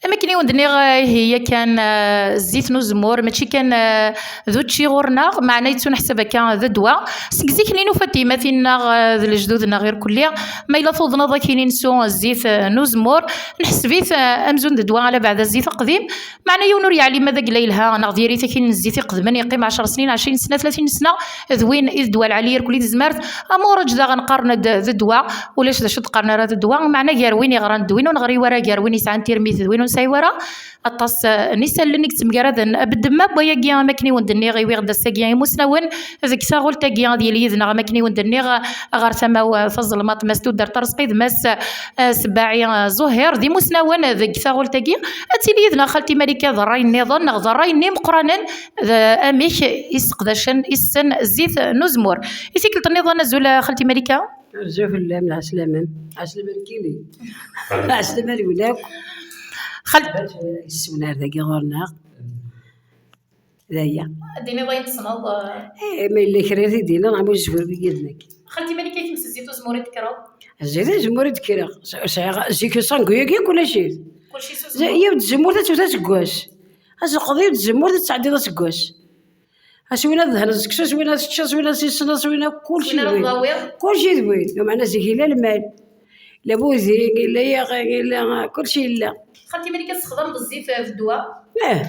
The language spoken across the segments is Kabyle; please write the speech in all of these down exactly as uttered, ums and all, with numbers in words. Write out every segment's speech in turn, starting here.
Am akken i wen-d-nniɣ, eh, ihi yakan, eh, zzit n uzemmur, mačči kan, eh, d učči ɣur-neɣ, meɛna yettuneḥsab akka d ddwa. Seg zik-nni nufa-d tiyemmatin-nneɣ, eh, d lejdud-nneɣ irkelli. Ma yella tuḍneḍ akkin i nsu zzit, eh, n uzemmur, nḥseb-it, eh, amzun d ddwa ala beɛda zzit aqdim. Meɛna yiwen ur yeɛlim ma d agla yelha neɣ diri-t akkin n zzit iqedmen, yeqqim ɛecṛ snin, ɛecrin sna, tlatin sna, d win i d ddwa lɛali irkelli tezmert. Amureǧ daɣen qqaren-d d ddwa, ulac d acu d-qqaren ara d ddwa, meɛna gar win yeɣran d win ur neɣri wara, gar win yesɛan tirmit d win ur nesɛi wara, aṭas, eh, n isallen i yettemgaraden. Beddem ma n wayagi, am akken i wen-d-nniɣ, iwiɣ-d ass-agi imusnawen deg taɣult-agi ad yili yid-neɣ, am akken i wen-d-nniɣ, ɣer tama-w, eh, taẓelmaṭ, Mass Tuddar Tarzqi d Mass, eh, Sebbaɛi, eh, Zuhir, d imusnawen deg taɣult-agi. Ad tili yid-neɣ xalti Malika d ṛṛay nniḍen neɣ d ṛṛay n imeqqranen, d amek i sseqdacen, i ssen zzit n uzemmur. I tikkelt nniḍen, azul a xalti Malika. Azul fell-am, lɛeslama. Ɛeslama nekkini. Ɛeslama-nwen akk. Xal- Issunar dagi ɣur-neɣ. D aya. Ad d-tiniḍ ayen tessneḍ, eh. Eh, ma yella kra i t-id-yenna, neɣ ma yezwir deg yidnek. Xalti Malika, kemm s zzit uzemmur i d-tekkreḍ? Zzit uzemmur i d-kkreɣ. S-, sɛiɣ zik sangu-agi akk ulac-it. Kulci s uzemmur? Yiwet tzemmurt ad tewt aseggas. Aseqḍi yiwet tzemmurt ad tesɛeddiḍ aseggas. Aswin ad dehneḍ seksu, aswin ad teččeḍ, aswin ad tissneḍ, aswin ad kulci d win. Kulci d win. Lameɛna zik yella lmal. La budi, la yaɣi, la kulci yella. Xalti Malika, tessexdameḍ zzit, eh, d ddwa? Eh,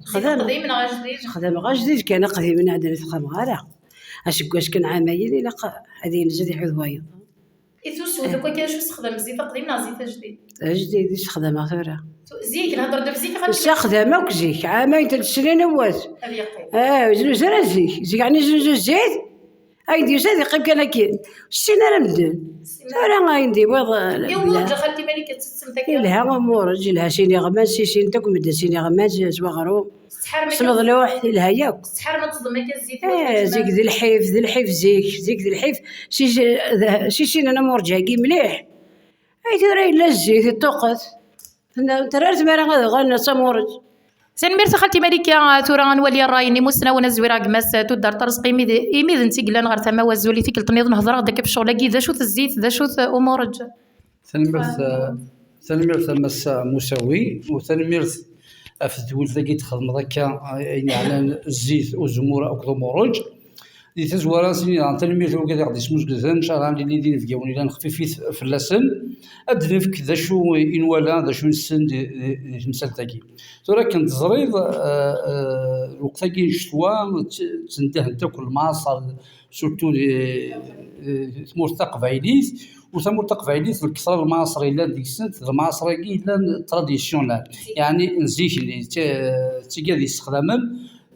zzit aqdim neɣ ajdid? Xdameɣ ajdid kan, aqdim-nni ɛad ur t-xdameɣ ara. Aseggas kan ɛamayen, ilaq ad yenz ad iḥud wayeḍ. I tusut akk akka, acu tessexdam, zzit aqdim neɣ zzit ajdid? Ajdid i ssexdameɣ tura. Tu-, zik, nhedder-d ɣef zik, xalti Malika. Nessexdam akk zik, ɛamayen, telt snin n wass. Ad yeqqim. Ah, ur znuzu ara zik. Zik, ɛni znuzu zzit? Ayen d-yusa ad yeqqim kan akken. Ur ssin ara medden. Tura ayen d-yewwiḍ, eh, i umureǧ, a xalti Malika, tettettemt akka? Yelha umureǧ, yelha s iniɣman, ssinen-t akk medden s iniɣman, s, s weɣrum. S leḍluḥ, yelha yakk. Tettḥarem ad teẓdem akka zzit? Eh, zik d lḥif, d lḥif zik, zik d lḥif. Si, si, d, si ssinen amureǧ-agi mliḥ. Ay tura yella zzit, iṭṭuqet. Terra tmara ad uɣalen s amureǧ. Tanemmirt a xalti Malika. Tura ad nwali ṛṛay n imusnawen, ad zwireɣ deg Mass Tuddar Tarzqi, imi d, imi d netta i yellan ɣer tama-w. Azul, i tikkelt nniḍen hedreɣ-d akka ɣef ccɣel-agi, d acu-t zzit, d acu-t umureǧ? Tanemmirt, eh, tanemmirt a Massa Musawi, u tanemmirt ɣef tedwilt-agi i d-txedmeḍ akka, eh, ayen yeɛnan zzit, uzemmur akked umureǧ. Di tazwara, ad s-iniɣ tanemmirt i wigad i ɣ-d-ismuzguten, ncallah ad nili d inebgawen yellan xfifit fell-asen. Ad d-nefk d acu i nwala, d acu i nessen di, di, di temsalt-agi. Tura akken teẓriḍ, eh, eh, lweqt-agi n ccetwa, tt-, ttendahent akk lmaṣer, surtout di, di tmurt taqbaylit. U tamurt taqbaylit, lketṛa n lmaṣer yellan deg-sent, d lmaṣer-agi yellan traditionnel, yeɛni n zik-nni, d ti-, d tigi ad yessexdamen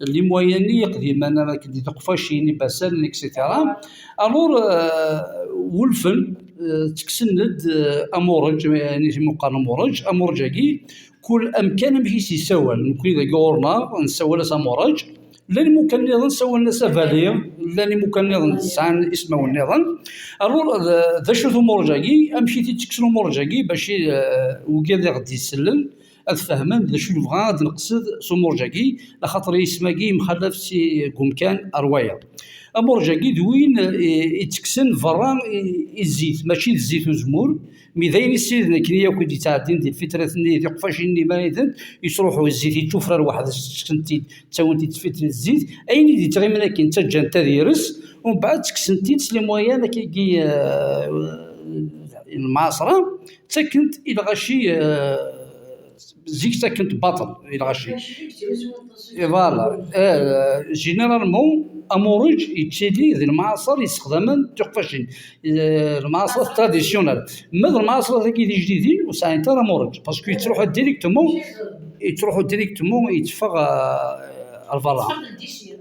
les moyens-nni iqdimen, am akken di tuqfacin, ibasanen, et cetera. Alors, euh, wulfen, euh, ttekksen-d, euh, amureǧ, yani, imuqan amureǧ, amureǧ-agi, kul amkan amek i s-yessawal. Nekni dagi ɣur-neɣ, nessawal-as amureǧ. Llan imukan nniḍen ssawalen-as avali, llan imukan nniḍen sɛan ismawen nniḍen. Alors, d, d acu-t umureǧ-agi? Amek i t-id-ttekksen umureǧ-agi? Bac i, euh, wigad i ɣ-d-isellen, ad fehmen d acu nebɣa ad neqsed s umuṛǧ-agi, axaṭer isem-agi yemxalaf si deg umkan ar wayeḍ. Amuṛǧ-agi d win, eh, ittekksen berra i, i zzit, mačči d zzit uzemmur, mi d ayen issiriden akken yakk i d-yettɛeddin di lfitrat-nni, tiqfacin-nni, iman-itent, yettruḥu zzit, yettufrar weḥd-s, ttekksen-t-id, ttawin-t-id tfitrit zzit, ayen i d-yettɣimin akken ttaǧǧan-t ad yers, umbeɛd ttekksen-t-id s les moyens akkagi, eh, n lmaɛṣra, ttaken-t i lɣaci, eh, zik ttaken-t baṭel i lɣaci. Et voilà. Eh, généralement, amuṛeǧ yettili d lmaɛṣer yessexdamen tiqfacin. Eh, lmaɛṣer traditionnel. Ma d lmaɛṣer-agi d ijdidin, ur sɛint ara amuṛeǧ. Parce que yettruḥu directement, yettruḥu directement, yetteffeɣ, eh, ar berra.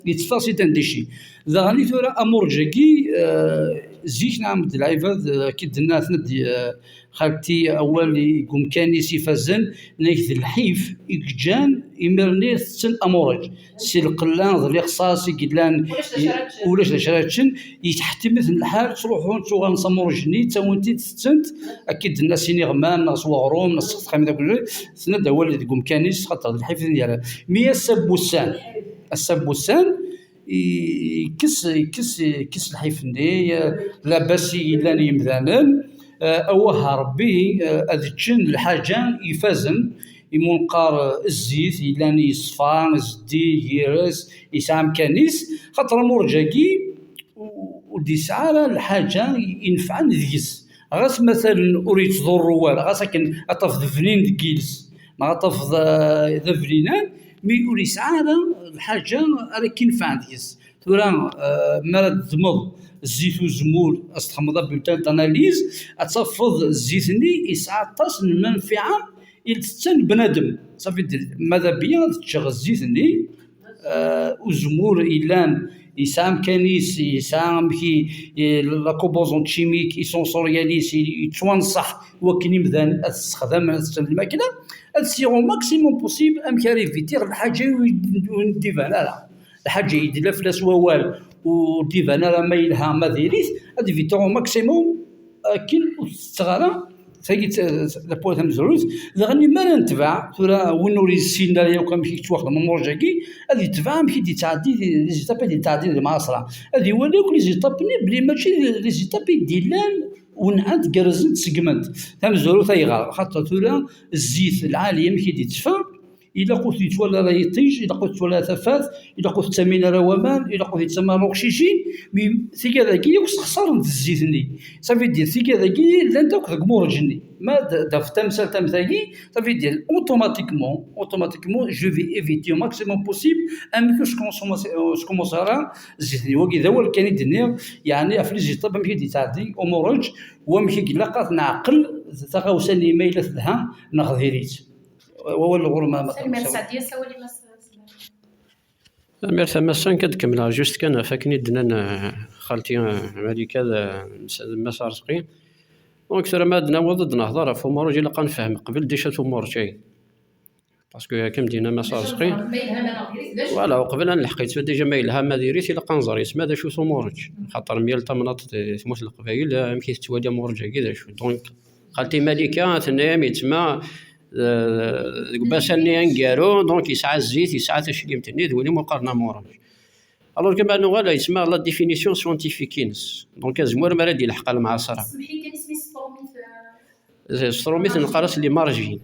Yetteffeɣ, c'est un déchet. Daɣen i tura amuṛeǧ-agi, eh, zik neɛmed lɛibad, eh, akka d-tenna, tenna-d, eh, xalti awal i, deg umkan-is ifazen, nnek d lḥif i yeǧǧan imir-nni tetten amuṛeǧ. Si lqella d lixṣaṣ i yellan, ulac d acu ara ččen. Ulac d acu ara ččen, yetḥettem-iten lḥal, ttruḥun, ttuɣalen s amuṛeǧ-nni, ttawin-t-id, tetten-t, akka d-tenna s iniɣman, neɣ s weɣrum, neɣ s texxamin, akk tenna-d awal deg umkan-is, xaṭer d lḥif i ten-yerran. Mi ass-a n wussan, ass-a n wussan, yekkes, yekkes, yekkes lḥif-nni, eh, labas i yellan yemdanen, eh, awah Rebbi, eh, ad ččen lḥaǧa ifazen, imi neqqar zzit yellan yeṣfa, zeddig, ires, yesɛa amkan-is, xaṭer amurǧ-agi ur d-yesɛi ara lḥaǧa inefɛen deg-s. Ɣas matalen ur yettḍurru ara, ɣas akken ad tafeḍ bnin deg yiles, neɣ ad tafeḍ, eh, d abrinan, mi ur yesɛi ara lḥaǧa ara k-inefɛen deg-s. Tura, eh, mi ara d-ddmeḍ zzit uzemmur, ad s-txedmeḍ abulletin d'analyse, ad tafeḍ zzit-nni yesɛa aṭas n lmanfiɛa i d-tetten bnadem. Ça veut dire, ma d abya ad ččeɣ zzit-nni, eh, uzemmur yellan yesɛa amkan-is, yesɛa amek i, i, la composante chimique, i sensorial-is, i, yettwanṣeḥ wakken imdanen ad t-ssexdamen, ad t-tten lmakla, ad sɛiɣ au maximum possible amek ara éviter lḥaǧa ur d-, ur d-iban ara. Lḥaǧa i d-yella fell-as wawal ur d-iban ara ma yelha ma diri-t, ad éviter au maximum akken ur tetteɣ ara. Tagi d ta-, d tapwat tamezwarut. Daɣen mi ara netbeɛ, tura win ur yessinen ara yakk amek i yettwaxdem umruj-agi, ad yetbeɛ amek i d-yettɛeddi di, di zitapi i d-yettɛeddi di lmaɛṣera. Ad iwali akk les étapes-nni, belli mačči d les étapes i d-illan wenɛent, gerrzent, seggment. Tamezwarut ayɣer? Xaṭer tura zzit lɛali amek i d-yettfa, ilaq ur t-yettwali ara yiṭij, ilaq ur t-yettwali ara tafat, ilaq ur t-yettamin ara waman, ilaq ur t-yettamin ara uqcici, mi tigad-agi akk ssexṣarent zzit-nni. Ça veut dire, tigad-agi llant akk deg umuṛeǧ-nni. Ma d-, d-, ɣef tamsalt am tagi, ça veut dire, automatiquement, automatiquement, je vais éviter au maximum possible amek ur skumṣum-, ur skumṣum ara zzit-nni. Wagi d awal kan i d-nniɣ, yeɛni ɣef les étapes amek i d-yettɛeddi umuṛeǧ, wamek i ilaq ad neɛqel taɣawsa-nni ma yella telha neɣ diri-tt. Wawal ɣur-m a Mass. Tanemmirt a Mass. Tanemmirt a Mass, nekk ad kemmleɣ juste kan ɣef akken i d-nnan, eh, xalti, eh, Malika d, eh, Mass Arezqi. Donc tura ma ad naweḍ ad nehḍer ɣef umuṛeǧ, ilaq ad nefhem qbel déjà tumurǧ-ayi. Parce que akken d-yenna Mass Arezqi, voilà, uqbel ad nleḥq yettwa déjà ma yelha ma diri-t, ilaq ad nẓer yettma d acu-t umuṛeǧ. Xaṭer myal tamnaḍt di tmurt n Leqbayel, eh, amek i tettwali amurǧ-agi d acu. Donc xalti Malika tenna-yam yettma, eh, deg ubasal-nni aneggaru, donc yesɛa zzit, yesɛa taclimt-nni, d win i mu qqaren amuṛeǧ. Alors que ma nuɣal yettma la définition scientifique-ines. Donc azemmur mi ara d-yelḥeq ɣer lemɛaṣra. Semmeḥ-iyi kan, isem-is s trumit, eh, s trumit neqqar-as les margines.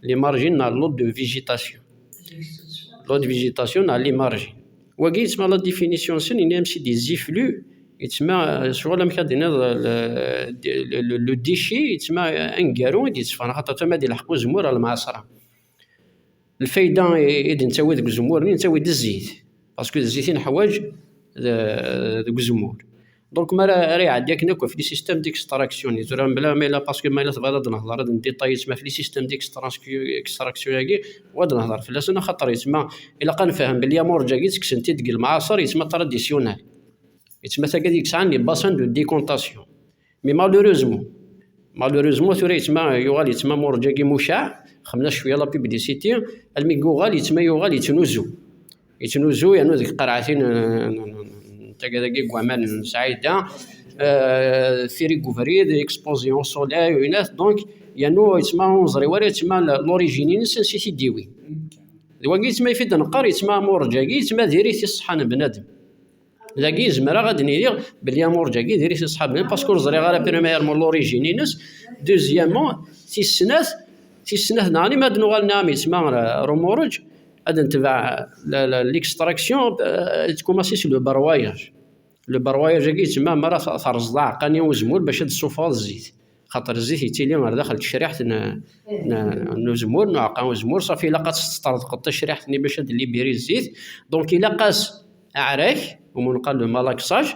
Les margines neɣ l'ordre de végétation. L'ordre de végétation neɣ les margines. Wagi yettma la définition-nsen, yenna-yam c'est des effluves, yettma, eh, ccɣel amek ad d-tiniḍ, le, le, le, le déchet, yettma, eh, aneggaru i d-yetteffɣen, xaṭer tura ma d-yelḥeq uzemmur ɣer lemɛaṣra. Lfayda i, i d-nettawi deg uzemmur-nni, nettawi-d zzit. Parce que d zzit i neḥwaǧ de-, deg uzemmur. Donc, mi ara, ara iɛeddi akken akk ɣef les systèmes d'extraction, tura mebla ma yella, parce que ma yella tebɣiḍ ad nehḍer, ad ndétailler yettma ɣef les systèmes d'extraction, extraction-agi, u ad nehḍer fell-asen, axaṭer yettma ilaq ad nefhem belli amurǧ-agi ttekksen-t-id deg lemɛaṣer, yettma traditionnel. Yettma tagad i yesɛan les bassins de décantation. Mais malheureusement, malheureusement, tura yettma, yuɣal yettma amurǧ-agi mucaɛ, xemna cwiya la publicité, almi yuɣal yettma yuɣal yettnuzu. Yettnuzu, yernu deg qerɛatin, euh, n, n, n, n tagad-agi n waman n Saɛida, euh, tiri n ubrid, exposé au soleil, winat, donc, yernu yettma ur neẓri wara yettma l-, l'origine-ines ansi t-id-iwin. D wagi yettma ifi d-neqqar, yettma amurǧ-agi, yettma diri-t i ṣṣeḥḥa n bnadem. Dagi zemreɣ ad d-iniɣ belli amurǧ-agi diri-t i ṣṣeḥḥa n bnadem, parce que ur ẓriɣ ara premièrement l'origine-ines, deuxièmement, tis snat, tis snat daɣen, ma ad nuɣal nniɣ-am yettma ar, ar umuṛǧ, ad netbeɛ la, la, l'extraction, euh, tkumaṣi s le broyage. Le broyage-agi yettma mi ara t-, terẓeḍ aɛeqqa-nni n uzemmur bac ad d-tessufɣeḍ zzit. Xaṭer zzit yettili ar daxel n tecriḥt n, n, n uzemmur, n uɛeqqa n uzemmur, ṣafi ilaq ad teṭṭerḍqeḍ tacriḥt-nni bac ad d-libiri zzit. Donc ilaq-as aɛrak, umi neqqar le malaxage,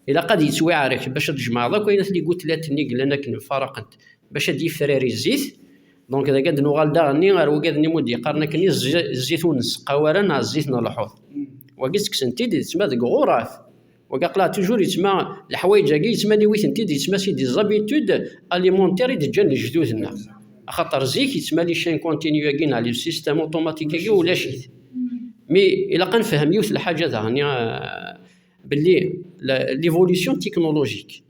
ilaq ad yettwiɛrek bac ad tjemɛeḍ akk ayen at les gouttelettes-nni yellan akken mfaraqent, bac ad d-yefrari zzit. Donc dagi ad nuɣal daɣen ar wigad-nni mu d-yeqqaren akken zzit ur nseqqaw ara neɣ zzit n lḥuḍ. Wagi ttekksen-t-id yettma deg ɣuraf. Wagi aql-aɣ toujours yettma leḥwayeǧ-agi yettma niwi-tent-id yettma si des habitudes alimentaires i d-ǧǧan lejdud-nneɣ. Axaṭer zik yettma les chaînes continues-agi neɣ le système automatique-agi ulac-it. Mais ilaq ad nefhem yiwet lḥaǧa daɣen, euh, belli la, l'évolution technologique,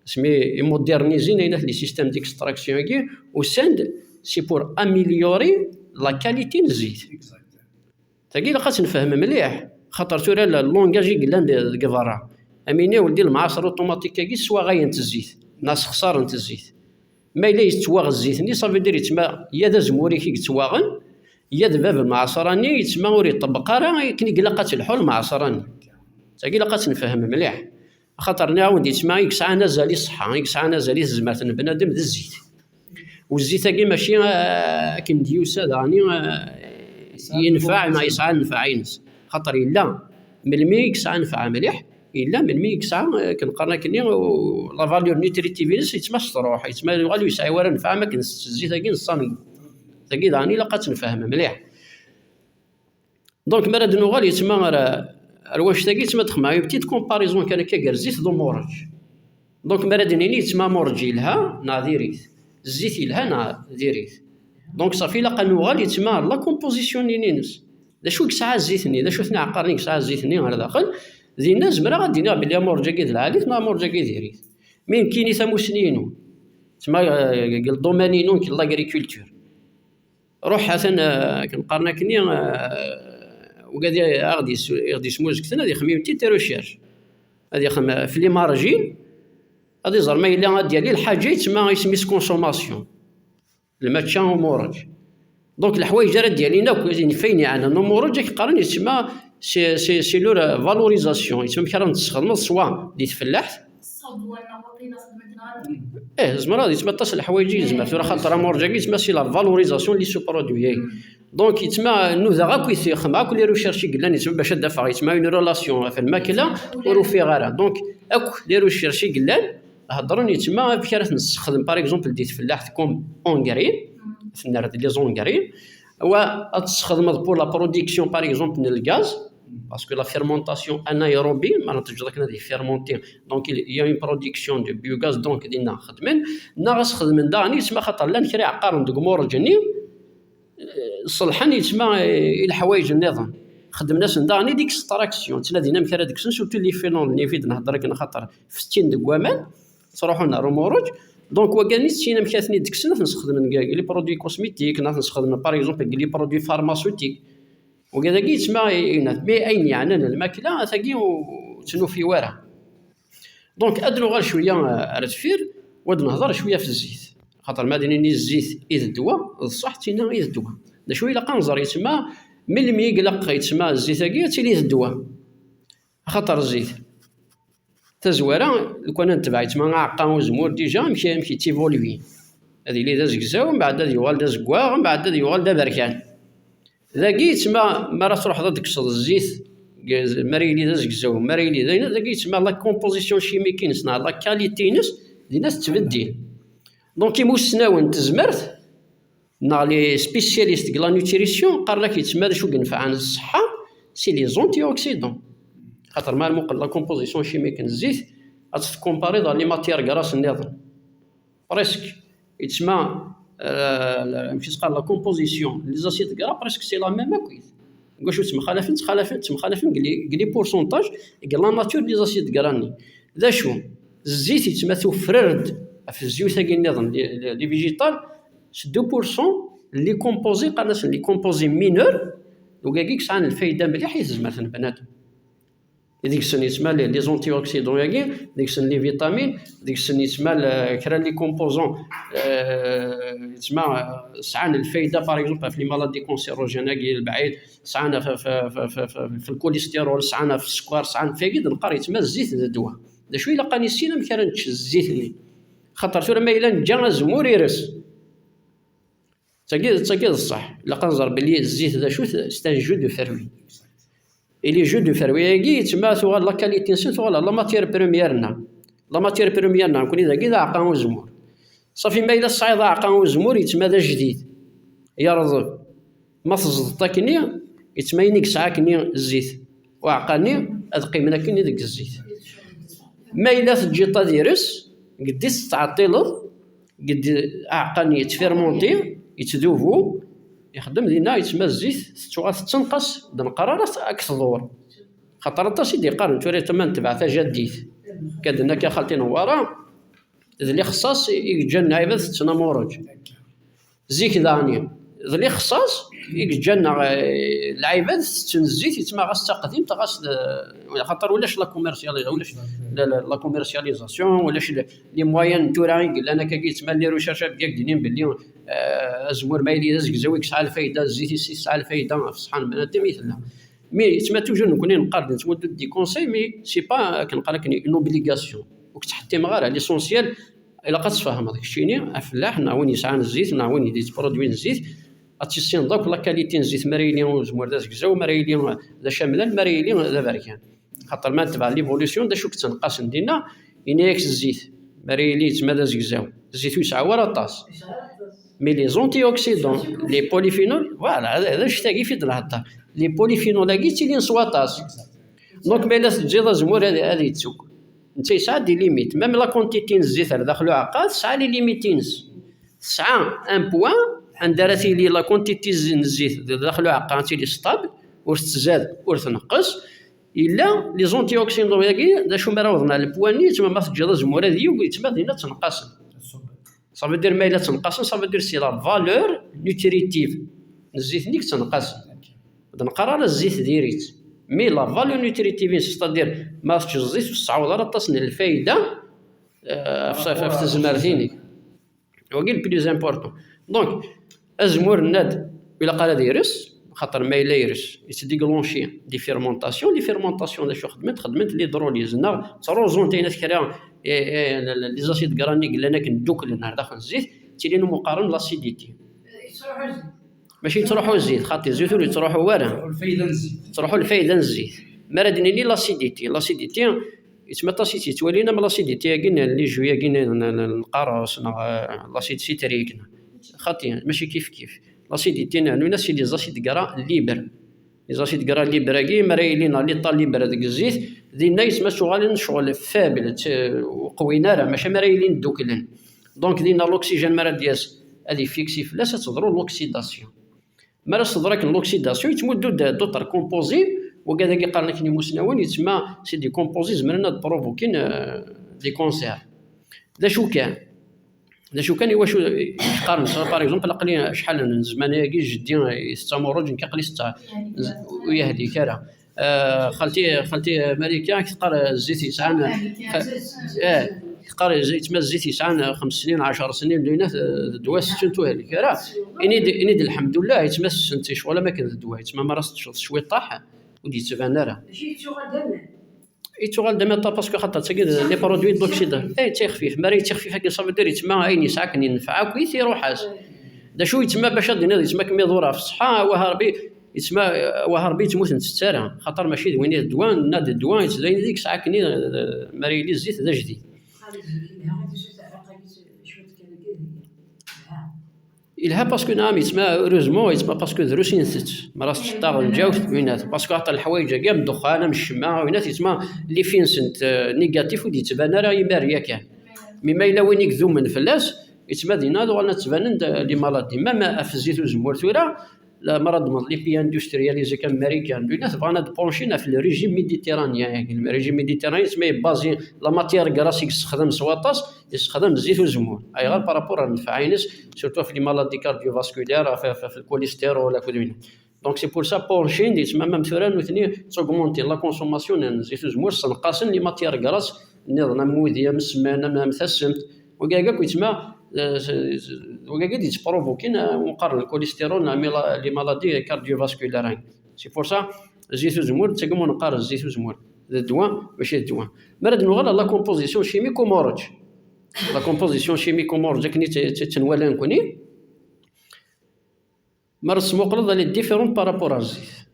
asmi imodernizin ayen at les systèmes d'extraction-agi, usan-d c'est pour améliorer la qualité n zzit. Tagi ilaq ad tt-nefhem mliḥ, xaṭer tura la, le langage i yellan de-, deg berra. Am ini weldi lemɛaṣer automatique-agi swaɣayent zzit, neɣ sexṣarent zzit. Ma yella yettwaɣ zzit-nni, ça veut dire yettma ya d azemmur-ik i yettwaɣen, ya d bab lmeɛṣara-nni yettma ur iṭebbeq ara akken i ilaq ad telḥu lmeɛṣara-nni. Tagi ilaq ad tt-nefhem mliḥ. Axaṭer nniɣ-awen-d, yettma i yesɛan azal i ṣṣeḥḥa, i yesɛan azal i tezmert n bnadem d zzit. U zzit-agi mačči, ah, akken d-yusa daɣen, ah, yenfeɛ, ma yesɛa nnfeɛ-ines. Xaṭer yella melmi i yesɛa nnfeɛ mliḥ, yella melmi i yesɛa, ah, akken qqaren akkenni, u-, la valeur nutritive-ines yettma s truḥ, yettma yuɣal ur yesɛi wara nnfeɛ am akken s zzit-agi n ṣṣangu. Tagi daɣen ilaq ad tt-nefhem mliḥ. Donc, mi ara d-nuɣal yettma ar, ar wannect-agi, yettma d-xemma une petite comparaison kan akka gar zzit d umuṛeǧ. Donc, mi ara d-nini yettma amuṛeǧ yelha neɣ diri-t, zzit yelha neɣ diri-t. Donc, ṣafi ilaq ad nuɣal yettma ar la composition-nni-ines. D acu i yesɛa zzit-nni, d acu-ten iɛeqqaren i yesɛa zzit-nni ɣer daxel? Dinna zemreɣ ad d-iniɣ belli amuṛeǧ-agi d lɛali-t neɣ amuṛeǧ-agi diri-t. Mi nekkini tamusni-inu, yettma, eh, deg ldomaine-inu nekk n l'agriculture. Ruḥ atan, eh, akken qqaren akkenni, eh, wigad i aɣ-d-yes-, i ɣ-d-yesmuzegten ad ixmim une petite recherche. Ad ixmim, eh, ɣef les margines, ad iẓer ma yella ad d-yali lḥaǧa yettma isem-is consommation. Lmačča umuṛeǧ. Donc, leḥwayeǧ ara d-yalin akk, yenfa ayen yeɛnan umuṛeǧ, ad k-qqaren yettma c'est, c'est, c'est leur valorisation. Yettma amek ara n-tesxedmeḍ swa di tfellaḥt, Ṣṣebwa neɣ waṭil xedmen-t neɣ ih, tzemreḍ, yettma aṭas n leḥwayeǧ i yezmer tura, xaṭer amuṛeǧ-agi yettma c'est la valorisation n les sous-produits. Donc, yettma nudaɣ akk i t-, xedmeɣ akk les recherches i yellan, yettma bac ad d-afeɣ, yettma une relation ɣef lmakla, ur ufiɣ ara. Donc, akk les recherches i yellan, heddren yettma amek ara t-nessexdem, par exemple, di tfellaḥt comme engrais, tenner-d les engrais, wa ad tesxedmeḍ pour la production, par exemple, n lgaz, parce que la fermentation anaérobie, ma teǧǧeḍ akken ad yeffermenti, donc il y a une production de biogaz, donc dinna xedmen, neɣ ad sxedmen daɣen yettma, xaṭer llan kra iɛeqqaren deg umuṛeǧ-nni, eh, ṣelḥen yettma, eh, i leḥwayeǧ nniḍen. Xedmen-asen daɣen i l'extraction, ttnadin amek ara d-kksen, surtout les phénols, nnifi d-nehder akken, xaṭer fettin deg waman, ttruḥun ar umuṛeǧ. Donc, wagani ttinin amek ara ten-id-kksen, ad ten-sxedmen deg, deg les produits cosmétiques, neɣ ad ten-sxedmen, par exemple, deg les produits pharmaceutiques. Wagad-agi yettma i-, inat, mais ayen yeɛnan lmakla, tagi ur tt-nufi wara. Donc, ad nuɣal cwiya, euh, ar deffir, u ad nehder cwiya ɣef zzit. Xaṭer ma d-nini zzit i d ddwa, d ṣṣeḥ, d tinna i d ddwa. D acu ilaq ad nẓer yettma, melmi i ilaq yettma zzit-agi ad tili d ddwa? Axaṭer zzit, tazwara, lukan ad netbeɛ yettma aɛeqqa uzemmur, déjà, amek, amek yettivolvi. Ad yili d azegzaw, mbeɛd ad yuɣal d azeggaɣ, mbeɛd ad yuɣal d aberkan. Dagi yettma, mi ara truḥeḍ ad d-tekkseḍ zzit, g-, mi ara yili d azegzaw, mi ara yili d ayen, dagi yettma la composition chimique-ines neɣ la qualité-ines, dinna tettbeddil. Donc, imussnawen n tezmert, neɣ les spécialistes deg la nutrition, qqaren-ak yettma d acu yenfɛen ṣṣeḥḥa, c'est les antioxydants. Xaṭer ma ara muqel la composition chimique n zzit, ad tt-tcompariḍ ɣer les matières grasses nniḍen. Presque, yettma, euh, la, amek i s-qqaren, la composition, les acides gras, presque c'est la même akk. Deg wacu ttemxalafen, ttxalafen, ttemxalafen deg les, deg les pourcentages, deg la nature des acides gras-nni. D acu? Zzit yettma tufrar-d ɣef zzut-agi nniḍen, les, les, les végétales, s deux pour cent n les composés, qqaren-asen les composés mineurs, d wigagi yesɛan lfayda mliḥ i tezmert n bnadem. Deg-sen yettma les, les antioxydants-agi, deg-sen les vitamines, deg-sen yettma l-, kra n les composants, euh, yettma, euh, sɛan lfayda, par exemple, ɣef les maladies cancérogènes-agi, lbeɛid, sɛan ɣef, ɣef, ɣef, ɣef, ɣef, ɣef lkulistyrul, sɛan ɣef sskeṛ, sɛan, fagi d-neqqar yettma zzit d ddwa. D acu ilaq ad nissin amek ara nečč zzit-nni? Xaṭer tura ma yella neǧǧa azemmur ires, tagi, tagi d ṣṣeḥ. Ilaq ad nẓer belli zzit d acu-t, c'est un jus de fruits. Et les jus de fruits-agi, yettma tuɣal la qualité-nsen tuɣal la matière première-nneɣ. La matière première-nneɣ, nekkni dagi d aɛeqqa uzemmur. Ṣafi, ma yella tesɛiḍ aɛeqqa uzemmur, yettma d ajdid. Yerḍeb. Ma teẓḍeḍ akkenni, yettma ayen i yesɛa akkenni zzit. Uɛeqqa-nni ad qqimen akkenni deg zzit. Ma yella teǧǧiḍ ad ires, geddi tettɛeṭṭileḍ, geddi aɛeqqa-nni yettfirmonti, yettdubu, ixeddem dinna, yettma zzit, tettuɣal tettenqas, d-neqqar ara ad k-tḍur. Xaṭer aṭas i d-yeqqaren tura yettma netbeɛ tajaddit. Kadden akka xalti Newwara, d lixṣaṣ i yeǧǧan lɛibad tetten amuṛeǧ. Zik daɣen, d lixṣaṣ i yeǧǧan, neɣ, eh, lɛibad tetten zzit, yettma ɣas d taqdimt, ɣas d, xaṭer ulac la commerciali-, ulac la, la, la commercialisation, ulac le-, les moyens n tura i yellan akka, yettma les recherches akka i d-inin belli, eh, azemmur ma yili d azegzaw i yesɛa lfayda, zzit-is yesɛa lfayda ɣef ṣṣeḥḥa n bnadem i tella. Mais yettma toujours nekkni neqqar-d nettmuddu-d des conseils, mais c'est pas akken neqqar akken une obligation. Ur k-ttḥettimeɣ ara, l'essentiel ilaq ad tfehmeḍ keččini afellaḥ neɣ win yesɛan zzit neɣ win yettprodwin zzit, ad tissineḍ akk la qualité n zzit, mi ara yili uzemmur d azegzaw, mi ara yili d acamlan, mi ara yili d aberkan. Xaṭer ma netbeɛ l'évolution, d acu i yettenqasen dinna? Ini-ak zzit, mi ara yili yettma d azegzaw, zzit ur yesɛi ara aṭas. Mais les antioxydants, les polyphénols, voilà, d, d anect-agi i d-nhedder. Les polyphénols-agi ttilin s waṭas. Donc, ma yella teǧǧiḍ azemmur ad, ad yettu, netta yesɛa des limites. Même la quantité n zzit ar daxel uɛeqqa tesɛa les limites-ines. Tesɛa un point anda ara tili la quantité n zzit d daxel uɛeqqa ad tili stable, ur tettzad, ur tneqqes. Yella les antioxydants-agi, d acu mi ara awḍen ɣer le point-nni, yettma ma teǧǧiḍ azemmur ad yug, yettma dinna ttenqasen. Ça veut dire, ma yella ttenqasen, ça veut dire c'est la valeur nutritive n zzit-nni i yettenqasen. Ur d-neqqar ara zzit diri-tt. Mais la valeur nutritive, c'est-à-dire ma teččeḍ zzit ur tesɛuḍ ara aṭas n lfayda, eh, ɣef, ɣef, ɣef tezmert-inek. Wagi le plus important. Donc, azemmur, nenna-d, ilaq ara ad yers, xaṭer ma yella yers, yettdéclencher des fermentations. Les fermentations d acu xedment? Xedment l'hydrolyse, neɣ ttruẓunt ayen kra, eh, eh, les acides gras-nni yellan akken dduklen ar daxel n zzit, ttilin umi qqaren l'acidité. Mačči yettruḥu zzit, xaṭi zzit ur yettruḥu ara. Yettruḥu lfayda n zzit. Yettruḥu lfayda n zzit. Mi ara d-nini l'acidité, l'acidité, yettma aṭas i tt-yettwalin am l'acidité-agi n les jus-agi n, n, n, n lqaṛes neɣ, eh, l'acide citrique. Xaṭi, mačči kif kif. L'acidité n, n, c'est les acides gras libres. Les acides gras libres-agi, mi ara yilin à l'état libre deg zzit, dinna yettma ttuɣalen ccɣel faible, tt-, ur qwin ara, maca mi ara yilin dduklen. Donc, dinna l'oxygène mi ara d-yas, ad yefiksi fell-as, ad teḍru l'oxydation. Mi ara s-teḍru akken l'oxydation, yettmuddu-d d'autres composés, wagad-agi qqaren akken imusnawen, yettma c'est des composés zemren ad provoquin, euh, des cancers. D acu kan, d acu kan, iwacu i qqaren, par exemple, aql-i acḥal n zzman-agi, jeddi itett amurruǧ, nekk aql-i setteɣ, ur yehlik ara. Ah, xalti, xalti Malika, teqqar zzit yesɛan, eh, teqqar zzit, yettma zzit yesɛan xems snin, ɛecr snin, dinna d ddwa, setten tuhellik ara. Ini-d, ini-d lḥemdullah, yettma ssent i ccɣel am akken d ddwa, yettma mi ara s-teččeḍ cwiṭaḥ, ur d-yettban ara. Mačči yettuɣal d aman. Yettuɣal d aman, parce que xaṭer tagi d les produits d'oxydation. Eh, yettixfif. Mi ara yettixfif akken, ça veut dire yettma ayen yesɛa akken yenfeɛ akk, iruḥ-as. D acu yettma bac ad d-tiniḍ yettma kem iḍur ɣef ṣṣeḥḥa, awah a Ṛebbi, yettma, awah a Ṛebbi yettmut ur nettett ara. Xaṭer mačči d win i d ddwa, nenna-d ddwa, yettdayen deg-s akken i, mi ara yili zzit d ajdid. Yelha parce que, naam, yettma, heureusement, yettma parce que drus i ntett. Mi ara s-teččeḍ taɣenǧawt, winat. Parce que xaṭer leḥwayeǧ-agi am ddexxan, am ccemma, winat, yettma l'effet-nsent, euh, négatif ur d-yettban ara imir yakan. Mi ma yella win i idumen fell-as, yettma dinna ad uɣalen ad ttbanen-d, euh, les maladies. Même ɣef zzit uzemmur tura, la, mi ara d-tmeḍ les pays industrialisés kan Marikan, dinna bɣan ad penchent ɣef le régime méditerranéen. Le régime méditerranéen, yettma basé la matière grasse i yessexdam s waṭas, yessexdam zzit uzemmur. Ayɣer? Par rapport ar nnfeɛ-ines, surtout ɣef les maladies cardiovasculaires, ɣef, ɣef, ɣef le cholestérol akked winna. Donc c'est pour ça penchent, yettma même tura nutni ttaugmentin la consommation n zzit uzemmur, ssenqasen les matières grasses nniḍen am wudi, am ssman, am, am tasemt. Wagi akk yettma, eh, s-, s-, wagi akk i d-yettprovokin, eh, umi qqaren le cholestérol neɣ mila-, les maladies cardiovasculaires. C'est pour ça, zzit uzemmur, d tagi umi neqqar zzit uzemmur d ddwa, mačči d ddwa. Mi ara d-nuɣal ɣer la composition chimique n umurruǧ. La composition chimique n umurruǧ akken i tt-, tt-, tt-, nwala nekkni. Mi ara tesmuqleḍ, elle est différente par rapport ar zzit.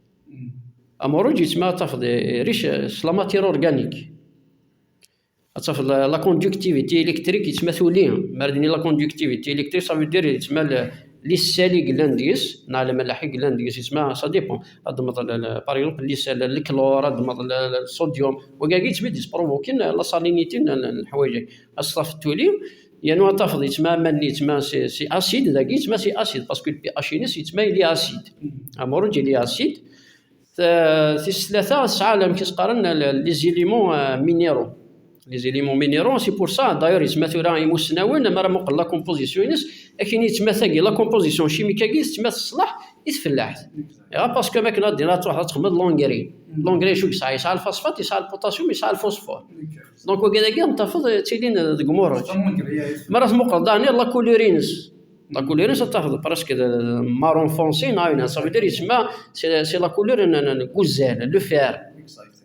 Amurruǧ yettma ad tafeḍ, eh, riche, eh, s la matière organique. Ad tafeḍ la, la conductivité électrique yettma tuli. Mi ara d-nini la conductivité électrique, ça veut dire yettma le, les sels i yellan deg-s, neɣ lmelḥ i yellan deg-s, yettma, ça dépend. Ad d-tmeḍ le, le, par exemple, les sels, le chlore, ad d-tmeḍ le, le, le sodium. Wagi yettma i d-yesprovokin la salinité n, n, n leḥwayeǧ-agi. Ad s-tafeḍ tuli, yernu ad tafeḍ yettma aman-nni yettma c'est, c'est acide, dagi yettma c'est acide, parce que le pH-ines yettma il est acide. Amurruǧ il est acide. Ta-, tis tlata tesɛa amek i s-qqaren, le, les éléments, euh, minéraux. Les éléments minéraux, c'est pour ça d'ailleurs yettma tura imussnawen, mi ara muqel la composition-ines, akken yettma tagi, la composition chimique-agi yettma teṣleḥ i tfellaḥt. Parce que makken ad dina truḥ ad texmeḍ l'engrais. L'engrais acu yesɛa? Yesɛa le phosphate, yesɛa le potassium, yesɛa le phosphore. Donc wagi dagi ad tafeḍ ttilin deg umuruǧ. Mi ara tmuqleḍ daɣen la couleur-ines, la couleur-ines ad tafeḍ presque de marron foncé, neɣ ayen, ça veut dire yettma c'est c'est la couleur n n- n- n uzzal, le fer.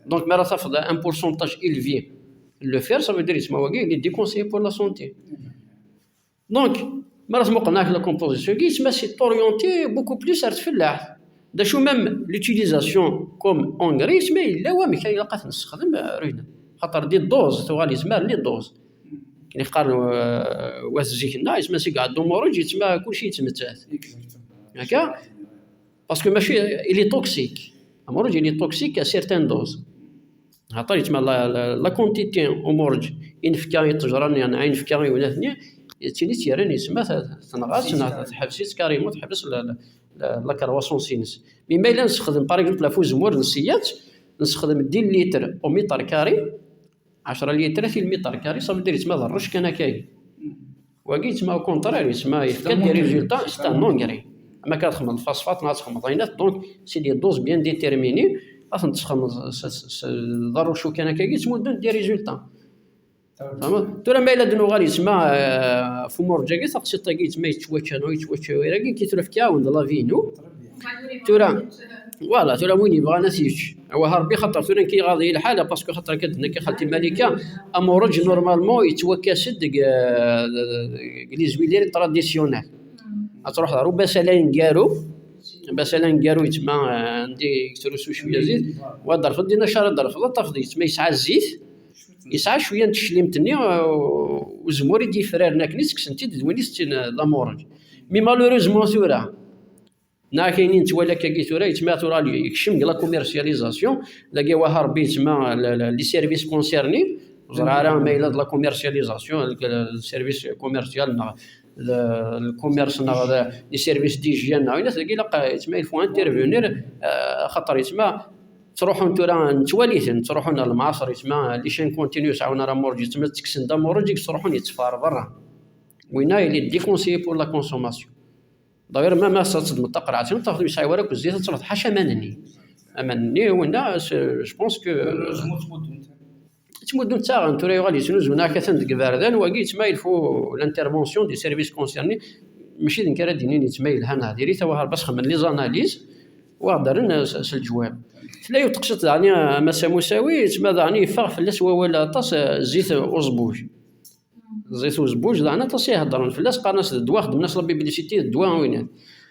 Donc mi ara tafeḍ un pourcentage élevé le fer, ça veut dire yettma wagi il est déconseillé pour la santé. Donc mi ara tmuqel la composition-agi yettma c'est orienté beaucoup plus ar tfellaḥt. D acu même l'utilisation comme engrais yettma yella wamek ay ilaq ad t-nessexdem, euh, Rina. Xaṭer di dose tuɣal yettma les doses. Akken i qqaren, euh, wat zik-nneɣ yettma seg ɛeddu umuruǧ yettma kulci yettmettat. Akka? Parce que mačči, il est toxique. Umuruǧ il est toxique à certaines doses. Xaṭer yettma la, la, la quantité umuruǧ i nefka i ṭṭejra-nni neɣ i nefka i unat-nni, d tin i tt-yerran yettma t- tenɣa-tt neɣ teḥbes-itt carrément, teḥbes la, la, la, la croissance-ines. Mais ma yella nessexdem par exemple ɣef uzemmur n ssiyat, nessexdem dix litres au mètre carré, ɛecra litres i lmitr kari, ça veut dire yettma d rrec kan akkagi. Wagi yettma au contraire, yettma yefka-d des résultats, c'est un engrais. Ama kan txedmeḍ phosphate neɣ txedmeḍ aynat, donc c'est des doses bien déterminées. Ad tent-txedmeḍ s- s- s- d rrucu kan akkagi, ttmuddun des résultats. Tfehmeḍ? Tura ma yella d-nuɣal yettma, euh, f umuṛǧ-agi, taqsiṭ-agi yettma yettwačča neɣ yettwačča wayagi, ki tura fkiɣ-awen-d l'avis-inu. Tura, voilà, tura win yebɣan ad t-yečč. Awah Rebbi, xaṭer tura nekk iɣaḍ-iyi lḥal, parce que xaṭer akka d-tenna kan xalti Malika, amuṛeǧ normalement yettwakkas-d deg, euh, deg les huileries traditionnelles. Ad truḥeḍ ɣer ubasal aneggaru, ubasal aneggaru yettma, euh, anda yettrusu cwiya zzit, wa ad d-terfeḍ dinna acu ara d-terfeḍ, ad tafeḍ yettma yesɛa zzit, yesɛa cwiya n teclimt-nni, euh, uzemmur i d-yefraren akken i ttekksen-t-id d win i tetten, euh, d amuṛeǧ. Mais malheureusement tura, neɣ akken i nettwali akkagi tura, yettma tura yekcem deg la commercialisation, dagi awah Rebbi yettma la- la- les services concernés, ur ẓriɣ ara ma yella d la commercialisation, le- le service commercial neɣ le- le commerce neɣ le- les services d'hygiène neɣ ayen dagi ilaq yettma il faut intervenir, euh, xaṭer yettma ttruḥun tura nettwali-ten, ttruḥun ɣer lemɛaṣer yettma les chaînes continues ur sɛun ara amuṛeǧ yettma ttekksen-d amuṛeǧ i yettruḥun yetteffeɣ ɣer berra. Winna il est déconseillé pour la consommation. D'ailleurs même ass-a ad teddmeḍ taqerɛet-nni ur tafeḍ ur yesɛi ara akk zzit, ad tafeḍ ḥaca aman-nni. Aman-nni winna s- je pense que ttmuddun ttaɣen tura yuɣal yettnuzu neɣ atan deg iberdan wagi yettma il faut l'intervention des services concernés. Mačči d nekk ara d-inin yettma yelha neɣ diri-t, awah Rebbi ad xedmen les analyses u ad d-rren s s leǧwab. Tella yiwet teqsiṭ daɣen a Massa Musawi yettma daɣen yeffeɣ fell-as wawal aṭas, euh, zzit uẓebbuj. Zzit uzebbuj daɣen aṭas i iheddren fell-as, qqaren-as d ddwa, xedmen-as la publicité d ddwa winan.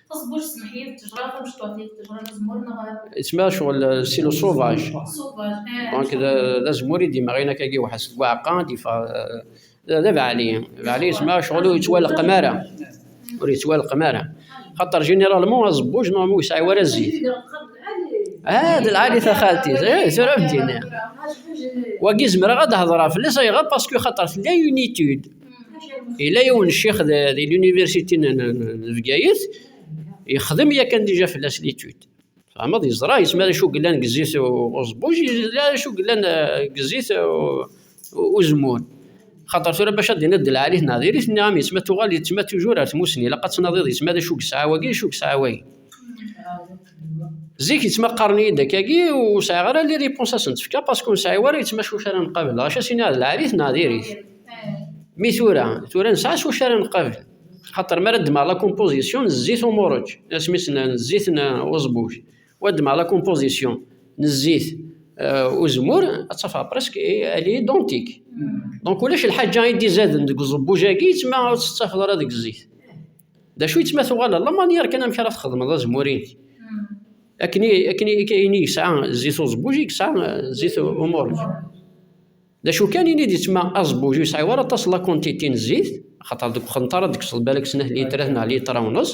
Taẓebbuǧt, smeḥ-iyi, d ttejra tamecṭuḥt, d ttejra n uzemmur neɣ? Yettma ccɣel, euh, c'est le sauvage. Sauvage, eh, donc d d azemmur i d-imɣin akkagi weḥd-s deg uɛeqqa i d-yeffeɣ, euh, d d abeɛli. Abeɛli yettma ccɣel ur yettwaleqqem ara. Ur yettwaleqqem ara. Xaṭer généralement aẓebbuj normalement ur yesɛi ara zzit. Ah, d lɛali taxalti, eh, tura bdina. Wagi zemreɣ ad d-hedreɣ fell-as, ayɣer? Parce que xaṭer tella une étude. Yella yiwen ccix de, de l'université n, n, n, n Bgayet, yexdem yakan déjà fell-as l'étude. Tfehmeḍ, yeẓra yettma d acu yellan deg zzit u- uẓebbuj, yella d acu yellan, eh, deg zzit u- u- uzemmur. Xaṭer tura bac ad d-tiniḍ d lɛali neɣ diri-t, nniɣ-am yettma tuɣal yettma toujours ar tmussni, ilaq ad tnaḍiḍ yettma d acu yesɛa wagi, d acu yesɛa wagi. Zik yettma qqaren-iyi-d akkagi, ur sɛiɣ ara les réponses ad sen-d-fkeɣ, parce que ur nesɛi ara yettma acu ara nqabel. Ɣac ad s-iniɣ d lɛali-t neɣ diri-t. Mi tura, tura nesɛa s wacu ara nqabel. Xaṭer mi ara ddmeɣ la composition n zzit umuṛeǧ, asmi s-, n zzit n uẓebbuj, wa ddmeɣ la composition n zzit, euh, uzemmur, ad tafeɣ presque, eh, elle est identique. Donc ulac lḥaǧa i d-izaden deg uẓebbuj-agi, yettma ur tt-tettafeḍ ara deg zzit. D acu yettma tuɣal la manière kan amek ara txedmeḍ azemmur-inek. Akken i, akken i, akken i yesɛa zzit uẓebbuj i yesɛa, eh, zzit umuṛeǧ. D acu kan, ini-d yettma aẓebbuj ur yesɛi ara aṭas la quantité n zzit, xaṭer deg uxenṭar ad d-tekkseḍ balak snat litrat neɣ litra u nneṣ,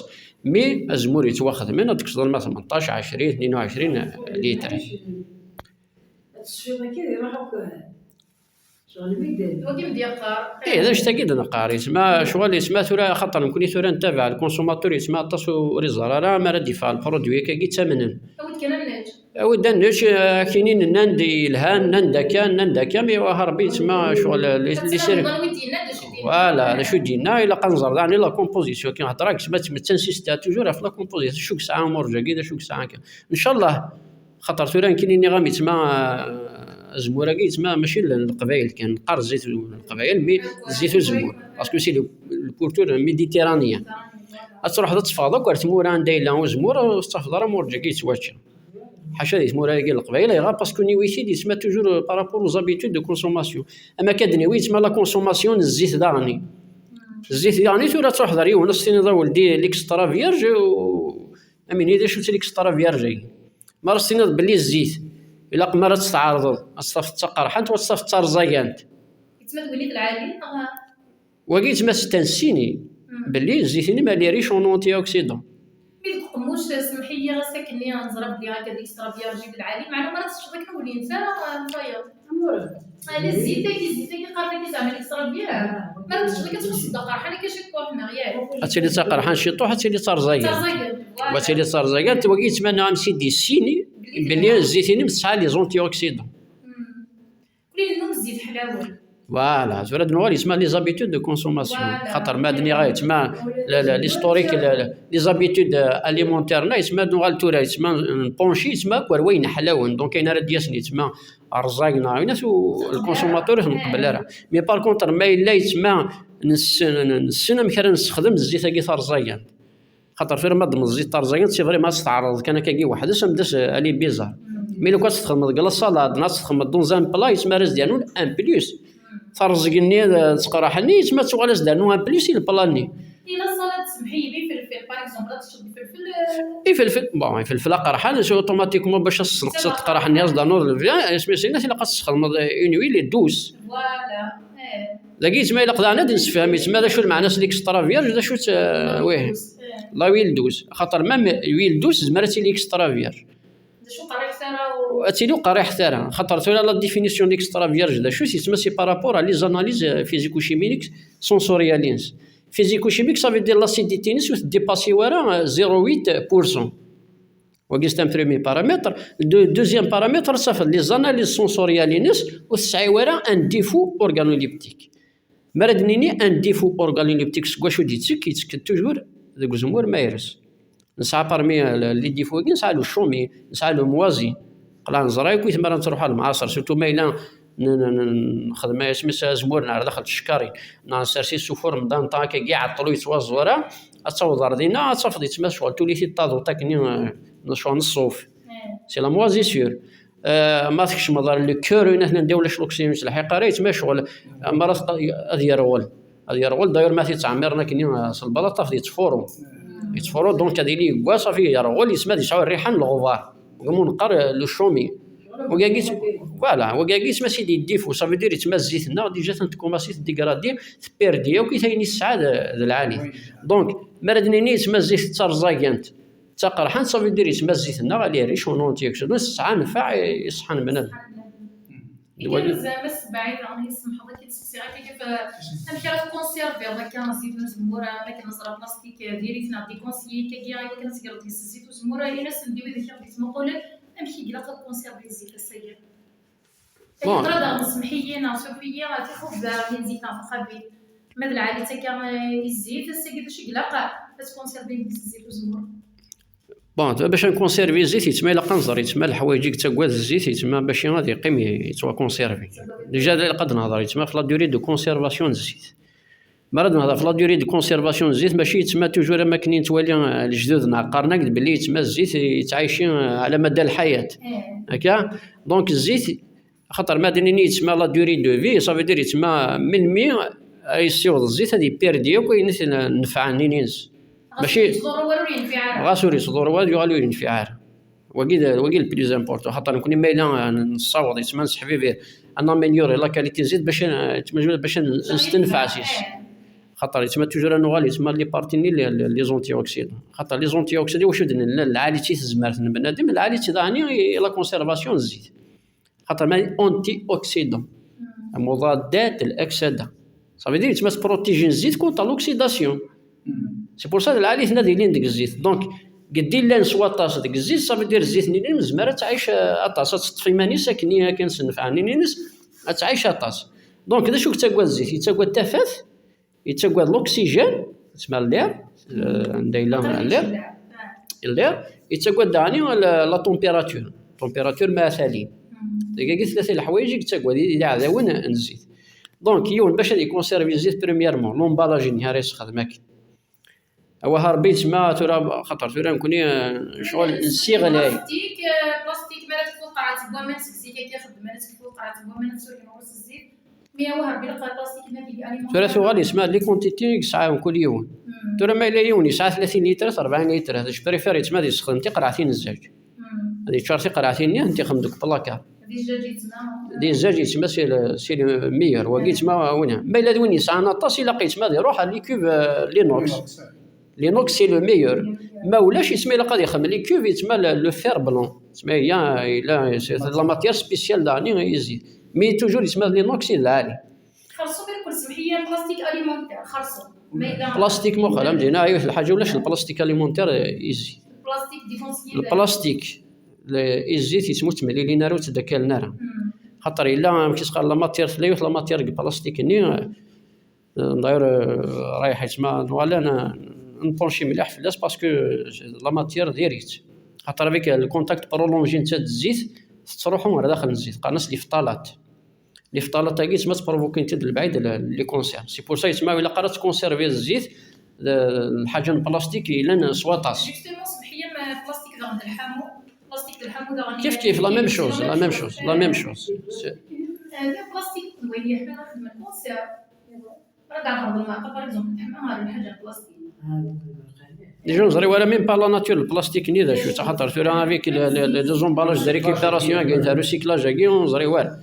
mi azemmur yettwaxedmen ad d-tekkseḍ alma tmenṭac, ɛecrin, tnin u ɛecrin litrat. Ad tesfiḍ akka, iruḥ akk ccɣel mi d-, wagi i d-yeqqar. Ih, d anect-agi i d-neqqar, yettma ccɣel, yettma tura, xaṭer nekkni tura ntabaɛ le consommateur, yettma aṭas ur iẓer ara mi ara d-yeffeɣ le produit akkagi ttamnen. Awi-d kan ad nečč. Awi-d ad nečč, eh, kinin nnan-d yelhan, nnan-d akka, nnan-d akka, mais wa Rebbi yettma ccɣel, les, les séries. Voilà, d acu d-yenna, ilaq ad nẓer daɣen la composition, kan hedreɣ, yettma tmettansisteɣ toujours ɣef la composition, d acu yesɛa umurǧ-agi, d acu yesɛa akka. Ncallah, xaṭer tura nekkini nniɣ-am yettma, eh, azemmur-agi yettma mačči n Leqbayel kan, neqqar zzit n Leqbayel, mais zzit uzemmur, parce que c'est le, le pourtour méditerranéen. Ad truḥeḍ ad teffɣeḍ akk ar tmura anda yella uzemmur, ur tettafeḍ ara amurǧ-agi yettwačča. Ḥaca di tmura-agi n Leqbayel, ayɣer? Parce que niwi-t-id yettma toujours par rapport aux habitudes de consommation. Ama akka d-niwi yettma la consommation n zzit daɣen. Zzit daɣen tura ad truḥeḍ ar yiwen, ad s-tiniḍ a weldi l'extra vierge, u-, am ini d acu-tt l'extra vierge-agi? Ma ara s-tiniḍ belli zzit, ilaq mi ara tt-tɛerḍeḍ, ad tt-tafeḍ d taqerḥant, u ad tt-tafeḍ d tarẓagant. Yettma d win i d lɛali, neɣ? Wagi yettma c'est un signe belli zzit-inem elle est riche en antioxydants. Mi deg uqemmuc, semmeḥ-iyi ɣas akken neẓra belli akka d l'extra vierge d lɛali, meɛna mi ara teččeḍ akken ur lint ara, ah, tayeḍ. Ala zzit-agi, zzit-agi qqaren-agi zeɛma d l'extra vierge. Mi ara teččeḍ akka tḥusseḍ d aqerḥan akka ciṭuḥ, neɣ yak? Ad tili d taqerḥant ciṭuḥ, ad tili d tarẓagant. Tarẓagant, voilà. Wa ad tili d tarẓagant, wagi yettma-nneɣ am sidi signe belli zzit-inem tesɛa les antioxydants. Hmm. Ur nennum zzit ḥlawen. Voilà, tura ad nuɣal yettma les habitudes de consommation. Voilà. Xaṭer ma d-nniɣ yettma la, la, l'historique, la, la, les habitudes, euh, alimentaires, na yettma ad nuɣal tura yettma nponci yettma akk ar wayen ḥlawen. Donc ayen ara d-yasen yettma rẓag neɣ ayen, le consommateur ur t-nqebbel ara. Mais par contre ma yella yettma nessen, nessen amek ara nessexdem zzit-agi tarẓagant. Xaṭer tura ma d-meẓẓit tarẓagant, c'est vrai, ma ad tt-tɛerḍeḍ kan akkagi weḥd-s, am d-as, euh, elle est bizarre. Mais lukan ad tt-txedmeḍ deg la salade, neɣ ad tt-txedmeḍ dans un plat, yettma ara s-d-yernun un plus. Tarẓeg-nni, euh, teqreḥ-nni, yettma ad tuɣal as-d-ternu un plus i le plat-nni. I la salade, semmeḥ-iyi, ifelfel, par exemple, ad teččeḍ ifelfel, euh, ifelfel, bon, ifelfel aqerḥan, c'est automatiquement bac ad tessenqseḍ aqerḥan-nni, ad s-d-ternuḍ le vin, asmi s-, ilaq ad tesxedmeḍ, euh, une huile douce. Voilà. Eh. Dagi yettma ilaq daɣen ad d-nessefhem, yettma d acu lmeɛna-s l'extra vierge, d acu-tt, euh, wih, la huile douce. Xaṭer même huile douce tezmer ad tili extra vierge. D acu qerriḥet ara u- Ad tili ur qerriḥet ara. Xaṭer tura la définition d'extra vierge d acu-tt, yettma c'est par rapport à les analyses, euh, physico-chimiques sensorielles-ines. Physico-chimique, ça veut dire l'acidité-ines ur teddipasi wara, euh, zéro huit pour cent. Wagi c'est un premier paramètre. De, deuxième paramètre, ça fait les analyses sensorielles-ines ur tesɛi wara un défaut organoleptique. Mi ara d-nini un défaut organoleptique seg wacu d-yettekk, yettekk toujours deg uzemmur ma ires. Nesɛa parmi, euh, les défauts-agi, nesɛa le chômé, nesɛa le moisi. Qleɛ neẓra akk i tmara nettruḥ ar lemɛaṣer, surtout ma yella n-, n-, n-, nexdem asmi s azemmur neɣ ar daxel tcekkarin, neɣ nsers-it s ufur mdan ṭa akkagi iɛeṭṭel ur yettwaẓẓu ara, ad taweḍ ar dinna, ad tafeḍ yettma ccɣel tuli-t-id taḍuṭ akkenni, eh, n ccɣel n ṣṣuf. C'est la moisissure. Eh, ma tkecmeḍ ar le cœur, win atnan da ulac l'oxygène ur yettleḥḥiq ara, yettma ccɣel, eh, mi ara t-, ad yerɣel. Ad yerɣel, d'ailleurs, ma t-yettɛemmiren akkenni, eh, s lbalaṭ, tafeḍ yettfuru. Yettfuru, donc ad yili yegga, ṣafi yerɣel, yettma ad yesɛu rriḥa n lɣbar. Wagi mu neqqar, eh, le chômé. Wagi, voilà, wagi yettma c'est des défauts, ça veut dire yettma zzit-nneɣ, déjà tkumaṣi tdégrader, tperdit akk ayen i tesɛa d, d lɛali. Donc, mi ara d-nini yettma zzit d tarẓagant, d taqerḥant, ça veut dire yettma zzit-nneɣ elle est riche en antioxydants, tesɛa nnfeɛ i ṣṣeḥḥa n bnadem. Igerrez, a Mass Baɛid, Allah yessemḥeḍ, ad k-id-sseqsiɣ akka ɣef amek ara tkunserviḍ akka zzit n uzemmur, am akken neẓra plastique diri-t neɣ déconseillé akkagi, i wakken ad tegreḍ deg-s zzit n uzemmur, ini-asen-d i wid i k-aɣ-d-yettmuqulen amek i ilaq ad tkunserviḍ zzit ass-agi. Bon. Tura daɣen semmeḥ-iyi neɣ suref-iyi, tixubbar n zzit neɣ taxabit. Ma d lɛali-tt akka, eh, i zzit, ass-agi d acu i ilaq ad tkunserviḍ deg-s zzit n uzemmur? Bon, bac ad nkunservi zzit, yettma ilaq ad nẓer, yettma leḥwayeǧ i yettagad zzit, yettma bac ad yeqqim yettwakunservi. Déjà, ilaq ad nehḍer, yettma ɣef la durée de conservation n zzit. Mi ara d-nehḍer ɣef la durée de conservation n zzit, mačči yettma toujours am akken i nettwali, eh, lejdud-nneɣ qqaren-ak-d belli yettma zzit yettɛici, eh, ala madda lḥayat. Akka? Donc, zzit, xaṭer ma d-nini yettma la durée de vie, ça veut dire yettma melmi ay yessiweḍ zzit ad yepperdi akk ayen i t-, nnfeɛ-nni-ines. Ɣas mačči ur yettḍurru wara, ur yenfiɛ ara. Ɣas ur yettḍurru wara, yuɣal ur yenfiɛ ara. Wagi d, wagi le plus important. Xaṭer nekni ma yella, euh, nessaweḍ, yettma nesseḥbibir, ad naméliorer la qualité n zzit bac, euh, yettma bac ad nestenfeɛ yes-s. Xaṭer yettma toujours ad nuɣal, yettma les parties-nni, les, les, les antioxydants. Xaṭer les antioxydants, wacu d-nenna? Lɛali-tt i tezmert n bnadem, lɛali-tt daɣen i la conservation n zzit. Xaṭer ma antioxydant, مضادات للأكسدة. Ça veut dire yettma protégé zzit contre l'oxydation. C'est pour ça lɛali-ten ad ilin deg zzit. Donc, Geddi llan s waṭas deg zzit, ça veut dire zzit-nni nezmer ad tɛic, eh, aṭas, ad teṭṭef iman-is akken, akken s nnfeɛ-nni-ines, ad tɛic aṭas. Donc, d acu yettagad zzit? Yettagad tafat, yettagad l'oxygène, tma l'air, eh, anda yella l'air, l'air, yettagad daɣen la, la température, température ma talin. Dagi tlata leḥwayeǧ i yettagad, i d iɛdawen n zzit. Donc, yiwen bac ad ikonservi zzit, premièrement, l'emballage-nni ara yessexdem akken. Awah Rebbi, yettma tura, xaṭer tura nekni, eh, ccɣel nsiɣlay. Plastik, eh, plastik, mi ara tekfuḍ qerɛet n waman seg zik akka ixeddem, mi ara tekfuḍ qerɛet n waman ad surgen ɣur-s zzit. Mi awah Rebbi, leqder plastik-nni ad yili alimentaire. Tura tuɣal yettma les quantités i yesɛa mkul yiwen. Tura ma yella yiwen yesɛa tlatin litrat, rebɛin litrat, je préfère yettma ad yessexdem tiqerɛetin n zzaj. Ad yeččar tiqerɛetin-nni, ad tent-ixdem deg placard. Di zzaj yettma, c'est le, c'est le meilleur. Wagi yettma, wina. Ma yella d win yesɛan aṭas, ilaq yettma ad iruḥ à les cuves, euh, l'inox. L'inox, c'est le meilleur. Ma ulac, yettma ilaq ad ixdem les cuves, yettma le, le fer blanc. Yettma, il y a, il a, c'est de la matière spéciale daɣen i zzit. Mais toujours yettma l'inox i d lɛali. Xerṣum irkul semḥiya plastik alimentaire, xerṣum. Ma yella plastik muqel, am dina, yiwet lḥaǧa ulac, le plastik alimentaire, eh, i zzit. Plastik défoncé. Le plastik, le, i zzit yettmu ur ttemlilin ara, ur ttdakkalen ara. Xaṭer yella, amek i s-qqaren, la matière, tella yiwet la matière deg plastik-nni, eh, d'ailleurs, eh, rayeḥ yettma, voilà, n-, npanci mliḥ fell-as parce que la matière diri-tt. Xaṭer avec le contact prolongé netta d zzit, tettruḥu ɣer daxel n zzit, qqaren-as les phtalates. Les phtalates-agi yettma ttprovokin-t-id lebɛid le, les cancers. C'est pour ça yettma ilaq ara tkonservi zzit, d, lḥaǧa n plastik yellan s waṭas. Justement, semḥ-iyi, ma plastik daɣen d lḥamu, plastik d lḥamu daɣen. Kif kif, la même chose, la même chose, la même chose. C'est, euh, le plastique, oui, il y a un cancer. Déjà, ur neẓri wara même pas la nature n plastik-nni d acu, xaṭer tura avec le, le, le, les emballages de récupération-agi, le recyclage-agi, ur neẓri wara.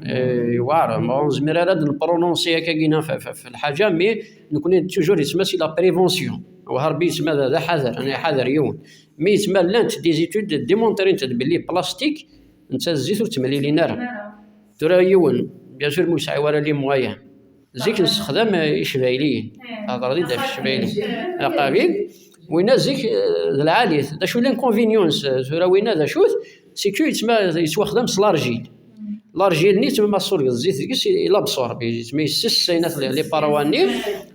Eh, yewɛer, ma ur nezmir ara ad nprononsi akka-gina f, f, f lḥaǧa, mais nekni toujours yettma c'est la prévention. Awah Rebbi yettma d, d aḥader, ad iḥader yiwen. Mais yettma llant des études démontrent-d belli plastik, netta zzit ur ttemlilin ara. Tura yiwen, bien sûr, ma ur yesɛi wara les moyens. Zik nessexdam, eh, icbayliyen. Hedreɣ-d ɣef icbayliyen. Aqabil, winna zik, eh, d lɛali-t. D acu l'inconvénient, eh, tura winna d acu-t? C'est que yettma-, yettwaxdam s l'argile. L'argile-nni yettma ma tṣurgeḍ zzit deg-s, il absorbe, yettma yessessay les, les parois-nni.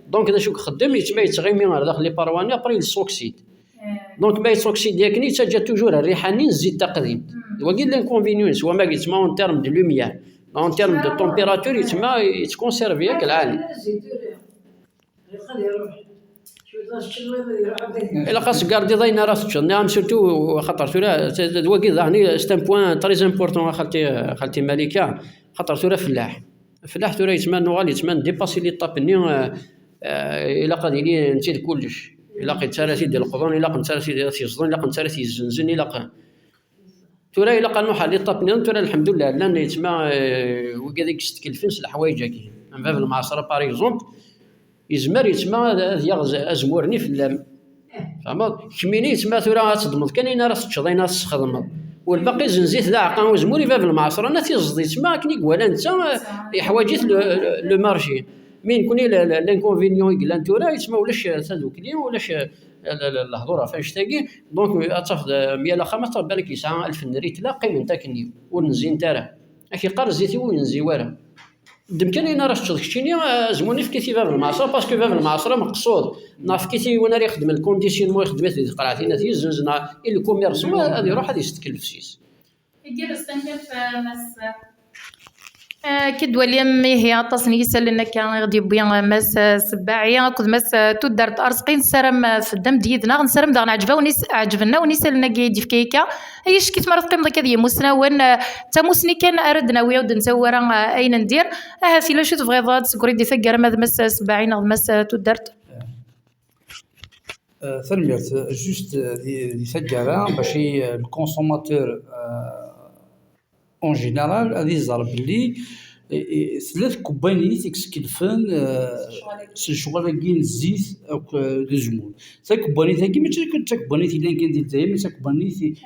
Donc d acu i ixeddem? Yettma yettɣimi ar daxel les parois-nni, après il s'oxyde. Donc ma yettruksidi akken, yettaǧǧa toujours rriḥa-nni n zzit taqdimt. D wagi l'inconvénient, s wamag yettma en terme de lumière, en terme de température, yettma yettkonservi yak lɛali. Ilaq ad s-tgardiḍ ayen ara teččeḍ, nniɣ-am surtout xaṭer tura d wagi daɣen, c'est un point très important, a xalti, a xalti Malika, xaṭer tura fellaḥ. Fellaḥ tura yettman, nuɣal yettman dépasser l'étape-nni, euh, euh, ilaq ad yili netta d kullec. Ilaq yettara-t-id i leqḍen, ilaq nettara-t-id i t-yeẓḍen, ilaq nettara-t yezzenzen, ilaq. Tura ilaq ad nruḥ ɣer l'étape-nniḍen, tura lḥemdullah, llan yettma, euh, wigad i yestekkelfen s leḥwayeǧ-agi. Am bab lmeɛṣer-a, par exemple, yezmer yettma ad, ad yaɣ z-, azemmur-nni fell-am. Tfehmeḍ? Kemmini yettma tura ad teddmeḍ kan ayen ara teččeḍ, ayen ara tesxedmeḍ. Walbaqi zzenz-it d aɛeqqa uzemmur i bab lmeɛṣer-a, ad t-iẓḍ yettma akken i iwala netta, eh, yeḥwaǧ-it le, le, le marché. Mi nekni le, le, l'inconvénient i yellan tura, yettma ulac, eh, tadukli, ulac, eh, le, le, lehdur ɣef annect-agi. Donc, eh, ad tafeḍ, eh, myal axxam ad tafeḍ balak yesɛa alef n rritla qqiment akken-nni, ur nzint ara. Ak-iqqar zzit-iw ur yenzi wara. Ddem kan ayen ara teččeḍ keččini, azemmur-nni efk-it i bab lmeɛṣer, parce que bab lmeɛṣer meqṣud. Neɣ efk-it i win ara ixedmen le conditionnement, ixeddem-it di tqerɛet-nni, ad t-yezzenz, neɣ i le commerçant, ad iruḥ ad yesteklef s-is. Igerrez, tanemmirt, a Mass. Eh, akka d-twalim, ihi aṭas n yisallen akka i ɣ-d-yewwi, eh, Mass, eh, Sebbaɛi akked Mass, eh, Tuddart Arezqi. Nessaram, eh, teddam-d yid-neɣ, nessaram daɣen ɛeǧben-awen is-, ɛeǧben-awen isallen-agi i d-yefka akka. Ay acki-t mi ara teqqimeḍ akka d yimusnawen, eh, d tamusni kan ara d-nawi, ur d-nettawi ara, eh, ayen n dir. Ahat yella acu tebɣiḍ ad d-tesseggriḍ di taggara, ma d Mass Sebbaɛi neɣ d Mass Tuddart? Eh, tanemmirt. Juste, eh, di, di taggara, bac i, eh, le consommateur, eh, en général, ad iẓer belli, eh, eh, tella tkebbanit i yeskelfen, eh, s lecɣal-agi n zzit akk, eh, d uzemmur. Takebbanit-agi mačči d takebbanit yellan kan di Lezzayer, mais takebbanit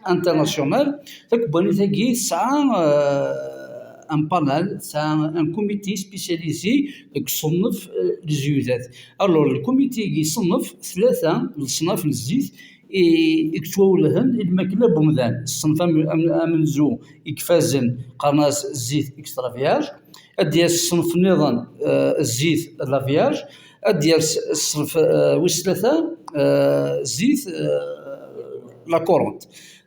international. Takebbanit-agi tesɛa, eh, un panel, tesɛa un comité spécialisé deg uṣennef, eh, n zzuyudat. Alors, le comité-agi iṣennef tlata n leṣnaf n zzit i yettwawellhen i lmakla n umdan. Ṣṣenf am- am- amenzu i ifazen, qqaren-as zzit extra vierge. Ad d-yas ṣṣenf nniḍen, eh, zzit la vierge. Ad d-yas ṣṣenf, eh, wis tlata, eh, zzit, eh, la couronne.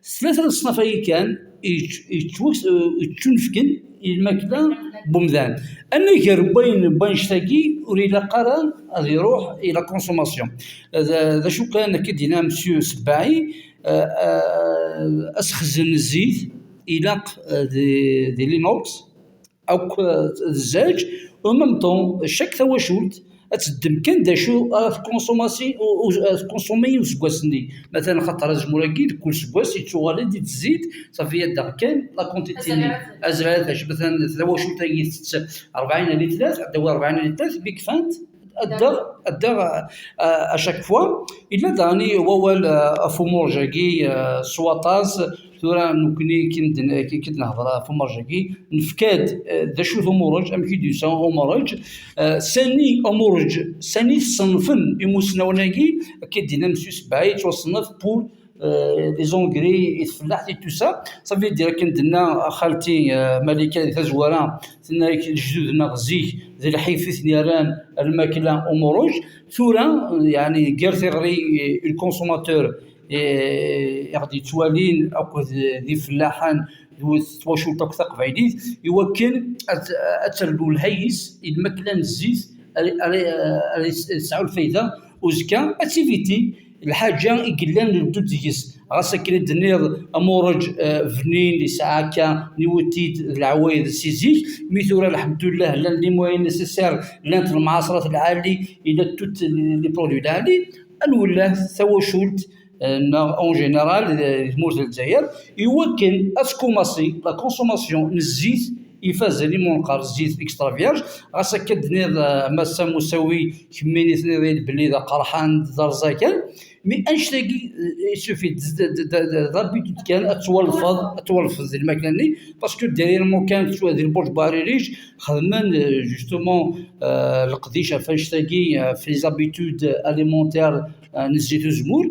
Tlata n leṣnaf-agi kan yett- yettwak- eh, yettunefken i lmakla n umdan. Anagar n wayen n wannect-agi ur ilaq ara ad iruḥ i la consommation. D d acu kan akka d-yenna Monsieur Sebbaɛi, eh, eh, asexzen n zzit ilaq, eh, di, di l'inox, akk, eh, d zzaj, en même temps, chaque tawacult ad teddem kan d acu ara tkunsumasi u- u- ara tkunsumi useggas-nni. Matalan, xaṭer azemmur-agi, deg kul seggas yettuɣal-d i zzit, safi ad d-aɣ kan la quantité-nni. Azal ara tac. Matalan, tawacult-agi tettett rebɛin litrat, ad d-tawi rebɛin litrat, mi kfant, ad d-taɣ, ad d-taɣ, euh, à chaque fois. Yella daɣen wawal, euh, ɣef umurǧ-agi, euh, s waṭas. Tura nekni, ki d-, ki d-nehḍer ɣef umurǧ-agi, nefka-d, euh, d acu-t umurǧ, amek i d-yusa umurǧ, euh, sani umurǧ, sani t-ṣennfen imusnawen-agi, akka d-yenna Monsieur Sebbaɛi, yettwaṣnef pour, euh, les engrais i tfellaḥt et tout ça. Ça veut dire, akken d-tenna xalti, euh, Malika di tazwara, tenna-ak lejdud-nneɣ zik d lḥif i ten-yerran ar lmakla umurǧ. Tura, euh, yeɛni, gar tiɣri, euh, le consommateur, eh, i ɣ-d-yettwalin akked d ifellaḥen d twacult akk taqbaylit, i wakken ad, ad ternu lhay-is i lmakla n zzit, ara, ara, ara yesɛu lfayda uzekka, ad tiviti lḥaǧa i yellan ldud deg-s. Ɣas akken i d-tenniḍ amurǧ, eh, bnin, yesɛa akka niwiti d leɛwayed si zik, mi tura, lḥemdullah, llan les moyens nécessaires, llant lmaɛṣrat lɛali, yella toutes les produits lɛali, ad nwelleh tawacult, eh, neɣ en général, eh, di tmurt n Lezzayer, i wakken ad tkumaṣi la consommation n zzit ifazen, i mu neqqar zzit extra vierge. Ɣas akka d-tenniḍ, eh, Massa Musawi, kemmini tenniḍ-iyi-d belli d aqerḥan, d arẓagan, mais annect-agi, eh, il suffit d, d, d, d, d habitude kan ad twalfeḍ, ad twalfeḍ di lmakla-nni, parce que dernièrement kan tettwa-, di Lbuṛj Buɛririǧ xedmen, eh, justement, eh, leqdic ɣef annect-agi, eh, ɣef les habitudes alimentaires, eh, n zzit uzemmur.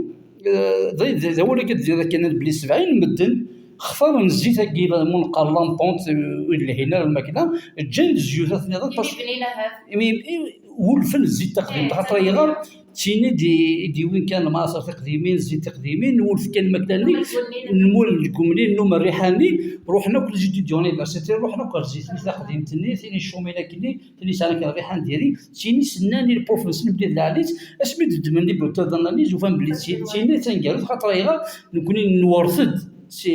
Eh, d, d, d awal akka d-, d akken belli sebɛin n medden xtaren zzit-agi, mu neqqar la pente, eh, ur d-lhin ara lmakla, ǧǧan-d zziyutat nniḍen, parce que imi, imi, wulfen zzit taqdimt, xaṭer ayɣer? D tin i d-, i d-iwin kan lmaɛṣer tiqdimin, zzit tiqdimin, nwulef kan lmakla-nni, nwul deg umni, nnum rriḥa-nni, ruḥen akk les étudiants universitaires, ruḥen akk ar zzit-nni taqdimt-nni, tin i ccumin akkenni, tin yesɛan akken rriḥa n diri, d tin i s-nnan i lpṛuf-nsen belli d lɛali-tt, asmi d-ddmen les bulletins d'analyse, ufan belli d tin, d tin i d taneggarut, xaṭer ayɣer? Nekni nwret-d si,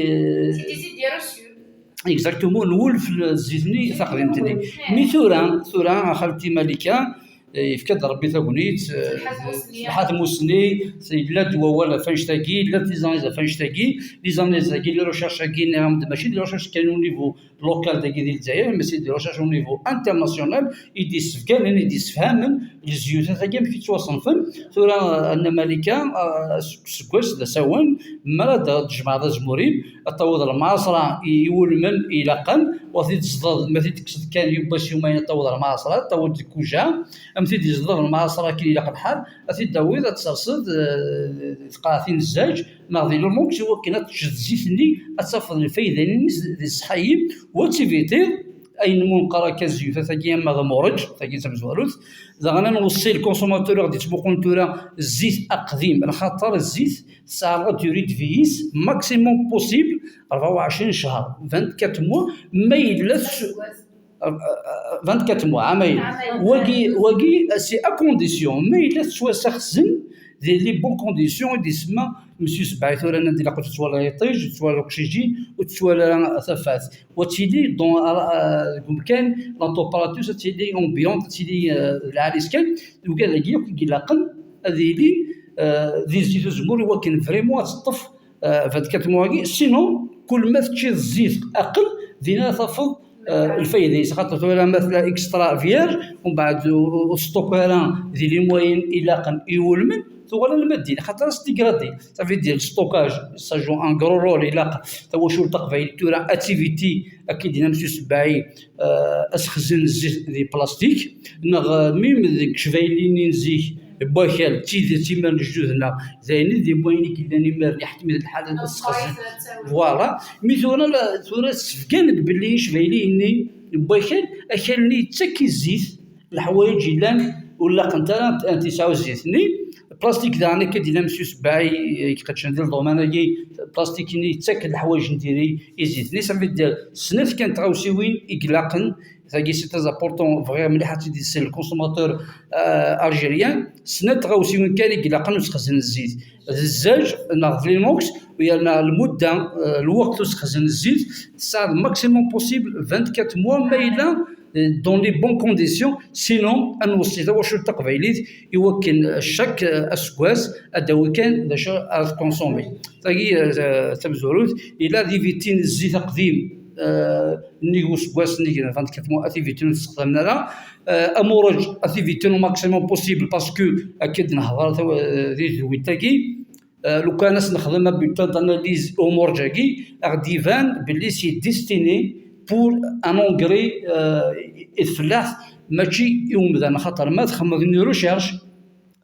exactement, nwulef zzit-nni taqdimt-nni. Mi tura, tura a xalti Malika, eh, yefka-d Rebbi tagnit, eh, Ferḥat Musni, yella-d wawal ɣef annect-agi, llant les analyses ɣef annect-agi, les analyses-agi, les recherches-agi, nniɣ-am-d mačči d les recherches kan au niveau local dagi di Lezzayer, mais c'est des recherches au niveau international, i d-yessefganen, i d-yessefhamen lezyutat-agi amek i ttwaṣenfen. Tura, eh, a Nna Malika, eh, seg useggas d asawen, mi ara d-tjemɛeḍ azemmur-im, ad tawiḍ lmaɛṣra i iwulmen ilaqen, u ad t-id-teẓḍeḍ, ma t-id-tekkseḍ kan yiwwas yumayen, ad tawiḍ lmaɛṣra, ad tawiḍ deg kuja, am t-id-yeẓḍeḍ lmaɛṣra akken ilaq lḥal, ad t-id-tawiḍ, ad t-terseḍ, eh, di tqaɛtin n zzaj, neɣ di l'inox, i wakken ad teččeḍ zzit-nni, ad tafeḍ lfayda-nni di ṣṣeḥḥa-im, u ad tivitiḍ ayen mu neqqar akka zziyutat-agi, ama d amurǧ, tagi d tamezwarut. Daɣen ad nweṣṣi le consommateur i ɣ-d-yettmuqulen tura, zzit aqdim, lxaṭer zzit tesɛa la durée de vie-is maximum possible rebɛa u ɛecrin ccher, vingt-quatre mois, ma yella s-, vingt-quatre mois, ɛamayen. Ɛamayen. Wagi, wagi, c'est à condition, ma yella tettwasaxzen di les bonnes conditions, i d-isemma Monsieur Sebɛi. Tura nnan-d ilaq ur tettwala iṭij, ur tettwala l'oxygène, ur tettwala ara tafat. Wa tili dans, euh, deg umkan, la température, ad tili ambiante, ad tili, euh, lɛali-s kan, d ugad-agi akk i ilaqen ad yili, euh, di zzit uzemmur, i wakken vraiment ad teṭṭef, euh, vingt-quatre mois-agi. Sinon, kul ma teččiḍ zzit aqel, din ara tafeḍ, euh, lfayda-is, xaṭer tura ma tella extra vierge, umbeɛd ur, ur, ur stock ara di les moyens ilaqen i iwulmen, tuɣal alma d din, xaṭer ad s-dégradé. Ça veut dire le stockage, ça joue un gros rôle, ilaq tawacult taqbaylit tura ad tiviti, akken d-yenna Monsieur Sebbaɛi, euh, asexzen n zzit di plastique, neɣ, euh, même deg cbayli-nni n zik, n wakal d tidet imar n lejdud-nneɣ, d ayen i d wayen i yellan imar n iḥkem-it lḥal ad sxezen. Voilà. Mi tura la- tura sefgan-d belli icbayliyen-nni n wakal, akal-nni yettak i zzit, leḥwayeǧ yellan ur laqent ara ad tesɛu zzit-nni. Plastik daɣen akka d-yella Mesyu Sebbaɛi, eh, iqeddcen di lḍuman-agi, plastik-nni yettak leḥwayeǧ n diri i zzit-nni. Ça veut dire, snat kan tɣawsiwin i ilaqen, tagi c'est très important, bɣiɣ mliḥ ad tt-id-issen le consommateur, euh, algérien, snat tɣawsiwin kan i ilaqen usexzen n zzit. D zzaj neɣ d l'inox, u yerna lmudda, euh, lweqt usexzen n zzit, tesɛa le maximum possible vingt-quatre mois ma yella dans les bonnes conditions, sinon ad nweṣṣi tawacult taqbaylit i wakken chaque, euh, aseggas ad d-tawi kan d acu ara tkunsumi. Tagi, euh, tamezwarut, ila ad éviter zzit aqdim, euh, nnig useggas, nnig vingt-quatre mois, ad t-éviter ur t-ssexdamen ara. Euh, amureǧ, ad t-éviter au maximum possible parce que akka d-nehḍer taw- euh, di tedwilt-agi. Euh, lukan ad s-nexdem un bulletin d'analyse amureǧ-agi, ad ɣ-d-iban belli c'est destiné pour un engrais, euh, i tfellaḥt, mačči i umdan, axaṭer ma txedmeḍ une recherche,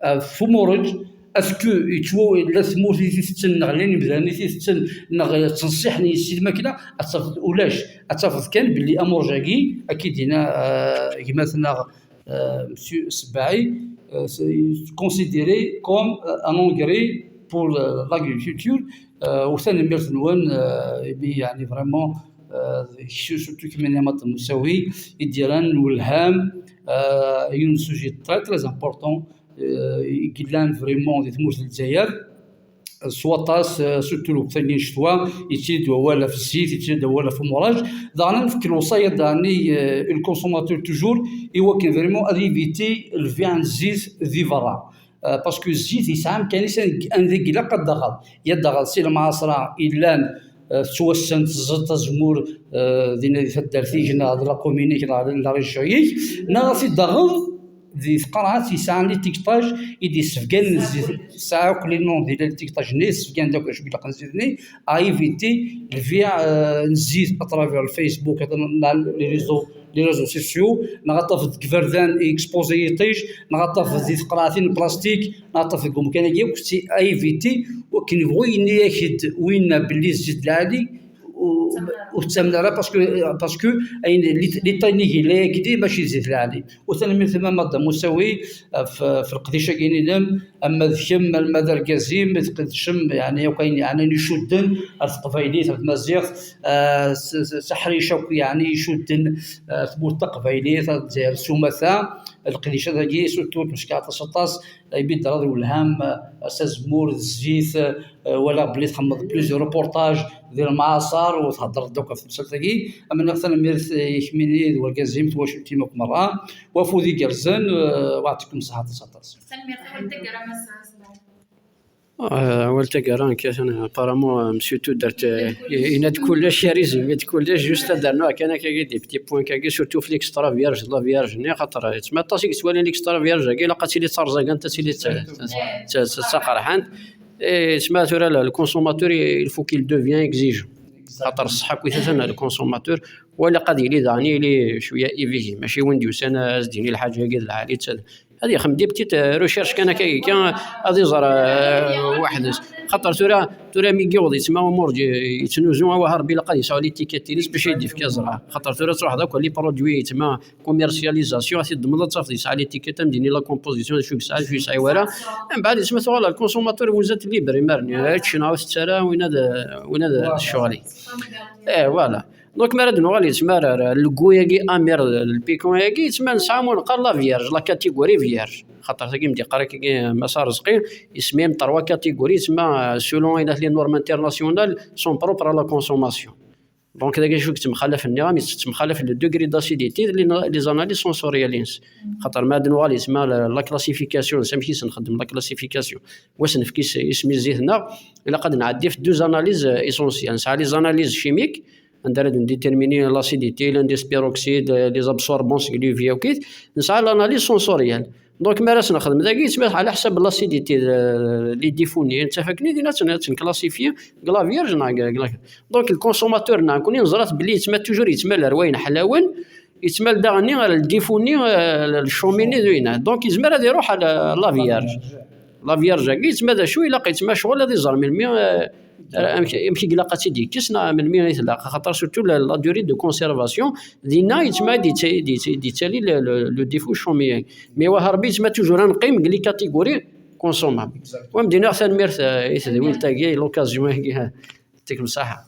euh, f umureǧ, est-ce que yettwa-, la tmurt i t-itetten, neɣ llan imdanen i t-itetten, neɣ ttnṣiḥen yes-i lmakla, ad tafeḍ ulac. Ad tafeḍ kan belli amureǧ-agi, akka i d-yenna, euh, gma-tneɣ, euh, Monsieur Sebbaɛi, euh, c'est considéré comme, euh, un engrais pour, euh, l'agriculture. Euh, u tanemmirt-nwen, euh, imi, yeɛni, vraiment, euh, surtout kemmini Maḍ Musawi, i d-yerran lwelham, euh, yiwen n sujet très, très important, euh, i yellan vraiment di tmurt n Lezzayer, s waṭas, euh, surtout lweqt-agi n ccetwa, yettili-d wawal ɣef zzit, yettili-d wawal ɣef umureǧ. Daɣen ad nefk lewṣaya daɣen i, euh, le consommateur toujours, i wakken vraiment ad éviter lbiɛ n zzit di berra. Euh, parce que zzit yesɛa amkan-is anda i ilaq ad d-taɣeḍ. Ya d-taɣeḍ si lemɛaṣra yellan, euh, tettwassen, teẓẓeḍ azemmur, euh, dinna di taddart-ik neɣ di la commune-ik neɣ di la région-ik, neɣ ad t-id-taɣeḍ di tqerɛet yesɛan l'étiquetage i d-yessebgan zzit, tesɛa akk les noms di l'étiquetage-nni, yessebgan-d akk acu ilaqen zzit-nni, à éviter lbiɛ, euh, n zzit à travers le Facebook, neɣ les réseaux, les réseaux sociaux, neɣ ad tafeḍ deg iberdan exposé yiṭij, neɣ ad tafeḍ di tqerɛatin n plastik, neɣ ad tafeḍ deg umkan-agi akk, c'est à éviter, wakken yebɣu yenna-yak-d winna belli zzit lɛali, u-, ur tettamen ara, parce que, parce que ayen, l'état-nni yella akk-d mačči d zzit lɛali. U tanemmirt a Maḍ Musawi, ɣef, ɣef leqdic-agi-nnem, ama d kemm, ama d argaz-im, tqedcem, yeɛni, akk ayen yeɛnan icudden ar teqbaylit, ar tmaziɣt, ah, s, s, s aḥric akk, yeɛni, icudden, ah, tmurt taqbaylit, ar Lezzayer s umata, leqdic-agi, surtout, ur tmeckeɛ aṭas, aṭas, ibidder ad welham, ah, s azemmur, d zzit, ah, walaɣ belli txedmeḍ plusieurs reportages di lemɛaṣer, u theddreḍ-d akk ɣef temsalt-agi. Am nniɣ tanemmirt i kemmini d wargaz-im, twacult-im akk merra, u afud igerrzen, ah, u yeɛṭikum ṣṣeḥḥa aṭas, aṭas. Tanemmirt, awal taggara, Mass Ɛazem. Ah, awal taggara, nekk atan, apparemment, euh, Monsieur Tudert, euh, yenna-d kullec, yerza-d kullec, juste ad d-rnuɣ kan akka des petits points kagi, surtout f l'extra vierge, la vierge-nni, xaṭer, euh, tma aṭas i yettwalin l'extra vierge-agi, ilaq ad tili d tarẓagant, ad tili d ta-, ta-, ta-, ta-, d taqerḥant. Et tma tura, le, le consommateur, il faut qu'il devient exigeant. Xaṭer ṣṣeḥ akkit atan le consommateur, wa ilaq ad yili daɣen yili cwiya éveillé, mačči win d-yusan ad s-d-yini lḥaǧa-agi d lɛali, ad yexdem des petites, euh, recherches kan akka, kan ad iẓer, euh, weḥd-s. Xaṭer tura, tura mi yiweḍ yettma umureǧ yettnuzu, awah, Rebbi ilaq ad yesɛu l'étiquette-ines bac ad d-yefk aẓra. Xaṭer tura truḥeḍ akk les produits yettma commercialisation, ad t-id-temmleḍ ad tafeḍ yesɛa l'étiquette, am d-yini la composition, d acu yesɛa, d acu yesɛa wara. Mbeɛd yettma tuɣal le consommateur, vous êtes libre imir-nni, ečč neɣ ur tett ara, win ad, win ad ccɣel-ik. Eh, voilà. Donc, mi ara d-nuɣal yettma ar, ar le goût-agi amer, le piquant-agi, yettma nesɛa ma neqqar la vierge, la catégorie vierge. Xaṭer tagi m-d-yeqqar akkagi Mass Arezqi, yesemma-yam trois catégories, yettma selon ayen at les normes internationales sont propres à la consommation. Donc, dagi acu yettemxalafen, nniɣ-am, yettemxalaf le degré d'acidité, les, les analyses sensorielles-ines. Xaṭer ma ad nuɣal yettma la, la classification, s amek i s-nxeddem la classification, wa s-nefk is-, isem i zzit-nneɣ, ilaq ad nɛeddi f deux analyses, euh, essentielles. Nesɛa les analyses chimiques, anda ara d-ndéterminer l'acidité, l'indice peroxyde, les absorbants, seg l'U V akkit. Nesɛa l'analyse sensorielle. Donc, mi ara s-nexdem dagi, yettma ɛla ḥsab l'acidité, euh, les défauts-nni, nettaf akken i din ad tt-, ad tt-nclassifyi deg la vierge neɣ deg, deg la, donc, le consommateur neɣ nekkni neẓra-t belli yettma toujours yettmal ar wayen ḥlawen, Yettmal daɣen-nni ɣer ldifu-nni, eh, lchumini d winna. Donc, yezmer ad iruḥ ɣer la, la vierge. La vierge-agi, yettma d acu ilaq, yettma ccɣel ad iẓer melmi, eh, amek, amek i ilaq ad tt-id-yekkes, neɣ melmi i tlaq. Axaṭer surtout la, la durée de conservation, dinna yettma d-yettali le, le, le défaut chumien. Mais wa Rebbi yettma toujours ad neqqim deg les catégories consommables. Wa m-d-iniɣ tanemmirt, eh, i tedwilt-agi, l'occasion-agi, eh, yettikem ṣṣaḥa.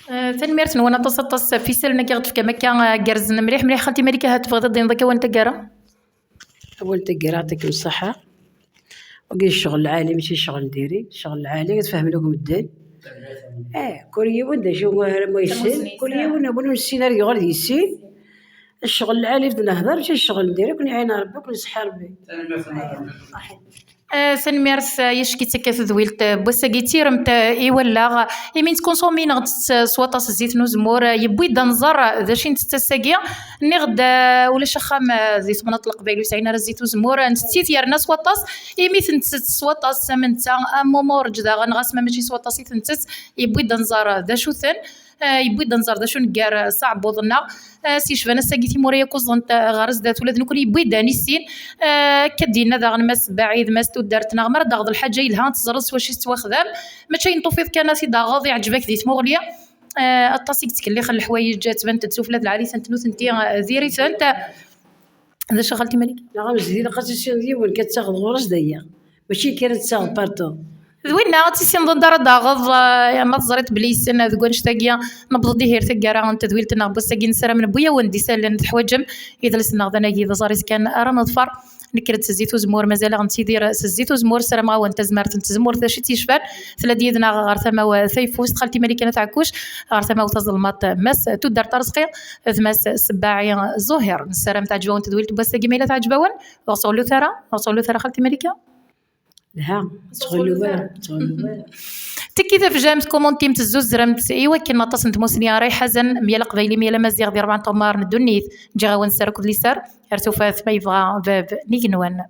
Eh, tanemmirt-nwen aṭas, aṭas ɣef isallen-agi i ɣ-d-tefkam akka, eh, gerrzen mliḥ, mliḥ. Xalti Malika, ha tebɣiḍ ad d-tiniḍ akka awal n taggara? Awal n taggara, yettikem ṣṣaḥa. Wagi d ccɣel lɛali, mačči ccɣel n diri, ccɣel lɛali, ad fehmen akk medden. Eh, kul yiwen d acu ara ma yessen, kul yiwen win ur nessin ara yuɣal d yessin. Ccɣel lɛali d nehder, mačči ccɣel n diri, ad ken-iɛin Rebbi, ad ken-iseḥḥi Rebbi. Eh, tanemmirt, eh, yecki-tt akka tedwilt, eh, n wass-agi d tiremt, eh, i wallaɣ. Imi nettkunsumi neɣ nettett, eh, s waṭas zzit n uzemmur, eh, yewwi-d ad nẓer, eh, d acu i nettett ass-agi. Nniɣ-d, eh, ulac axxam, eh, di temnaḍt n Leqbayel ur sɛin ara zzit n uzemmur, eh, nettett-it yerna s waṭas. Imi t-nettett s waṭas am netta, am umuṛeǧ daɣen, ɣas ma mačči s waṭas i t-nettett, yewwi-d ad nẓer, eh, d acu-ten. Eh, yewwi-d ad nẓer d acu neggar, eh, s aɛebbuḍ-nneɣ. Eh, s yecban ass-agi timura yakk uẓent, eh, ɣer zdat, ula d nekkni yewwi-d ad nissin. Eh, akka d-yenna daɣen Mass Baɛid, Mass Tuddart, neɣ mi ara d-taɣeḍ lḥaǧa yelha ad teẓreḍ s wacu i tettwaxdam. Mačči ayen tufiḍ kan ad t-id-taɣeḍ, iɛǧeb-ak di tmuɣli. Eh, aṭas i yettkellixen leḥwayeǧ, ttbant-d sufella d lɛali-tent nutenti, eh, diri-tent. D acu a xalti Malika? Neɣ amezdi ilaq ad tissineḍ yiwen, kan tettaɣeḍ ɣur-s d aya. Mačči kan ad tettaɣeḍ partout. D winna, ad tissineḍ anda ara d-taɣeḍ, eh, ma teẓriḍ belli yessen deg wannect-agi, newweḍ-d ihi ar taggara n tedwilt-nneɣ n wass-agi, nessaram newwi-awen-d isallen teḥwaǧem, idles-nneɣ d anagi d aẓar-is kan ara neḍfer. Nekker-d s zzit uzemmur, mazal-aɣ nettidir s zzit uzemmur, ssarameɣ-awen tazmert n tzemmurt d acu i tt-yecfan, tella-d yid-neɣ ɣer tama-w tayeffust, xalti Malika n At Ɛekkuc, ɣer tama-w tazelmaḍt, Mass Tuddart Arezqi, d Mass Sebbaɛi Zuhir. Nessaram teɛǧeb-awen tedwilt n wass-agi, ma yella teɛǧeb-awen, ur ɣ-ttɣellut ara, ur ɣ-ttɣellut ara, xalti Malika. Lha, ttɣellu ara, ttɣellu ara. Tekki tafjamt, kumuntimt, tezzuzremt, i wakken aṭas n tmusni ara iḥazen, myal aqbayli, myal amaziɣ di rebɛa n tɣemmar n ddunit. Ǧǧiɣ-awen sser akked liser, ar tufat ma yebɣa bab n igenwan.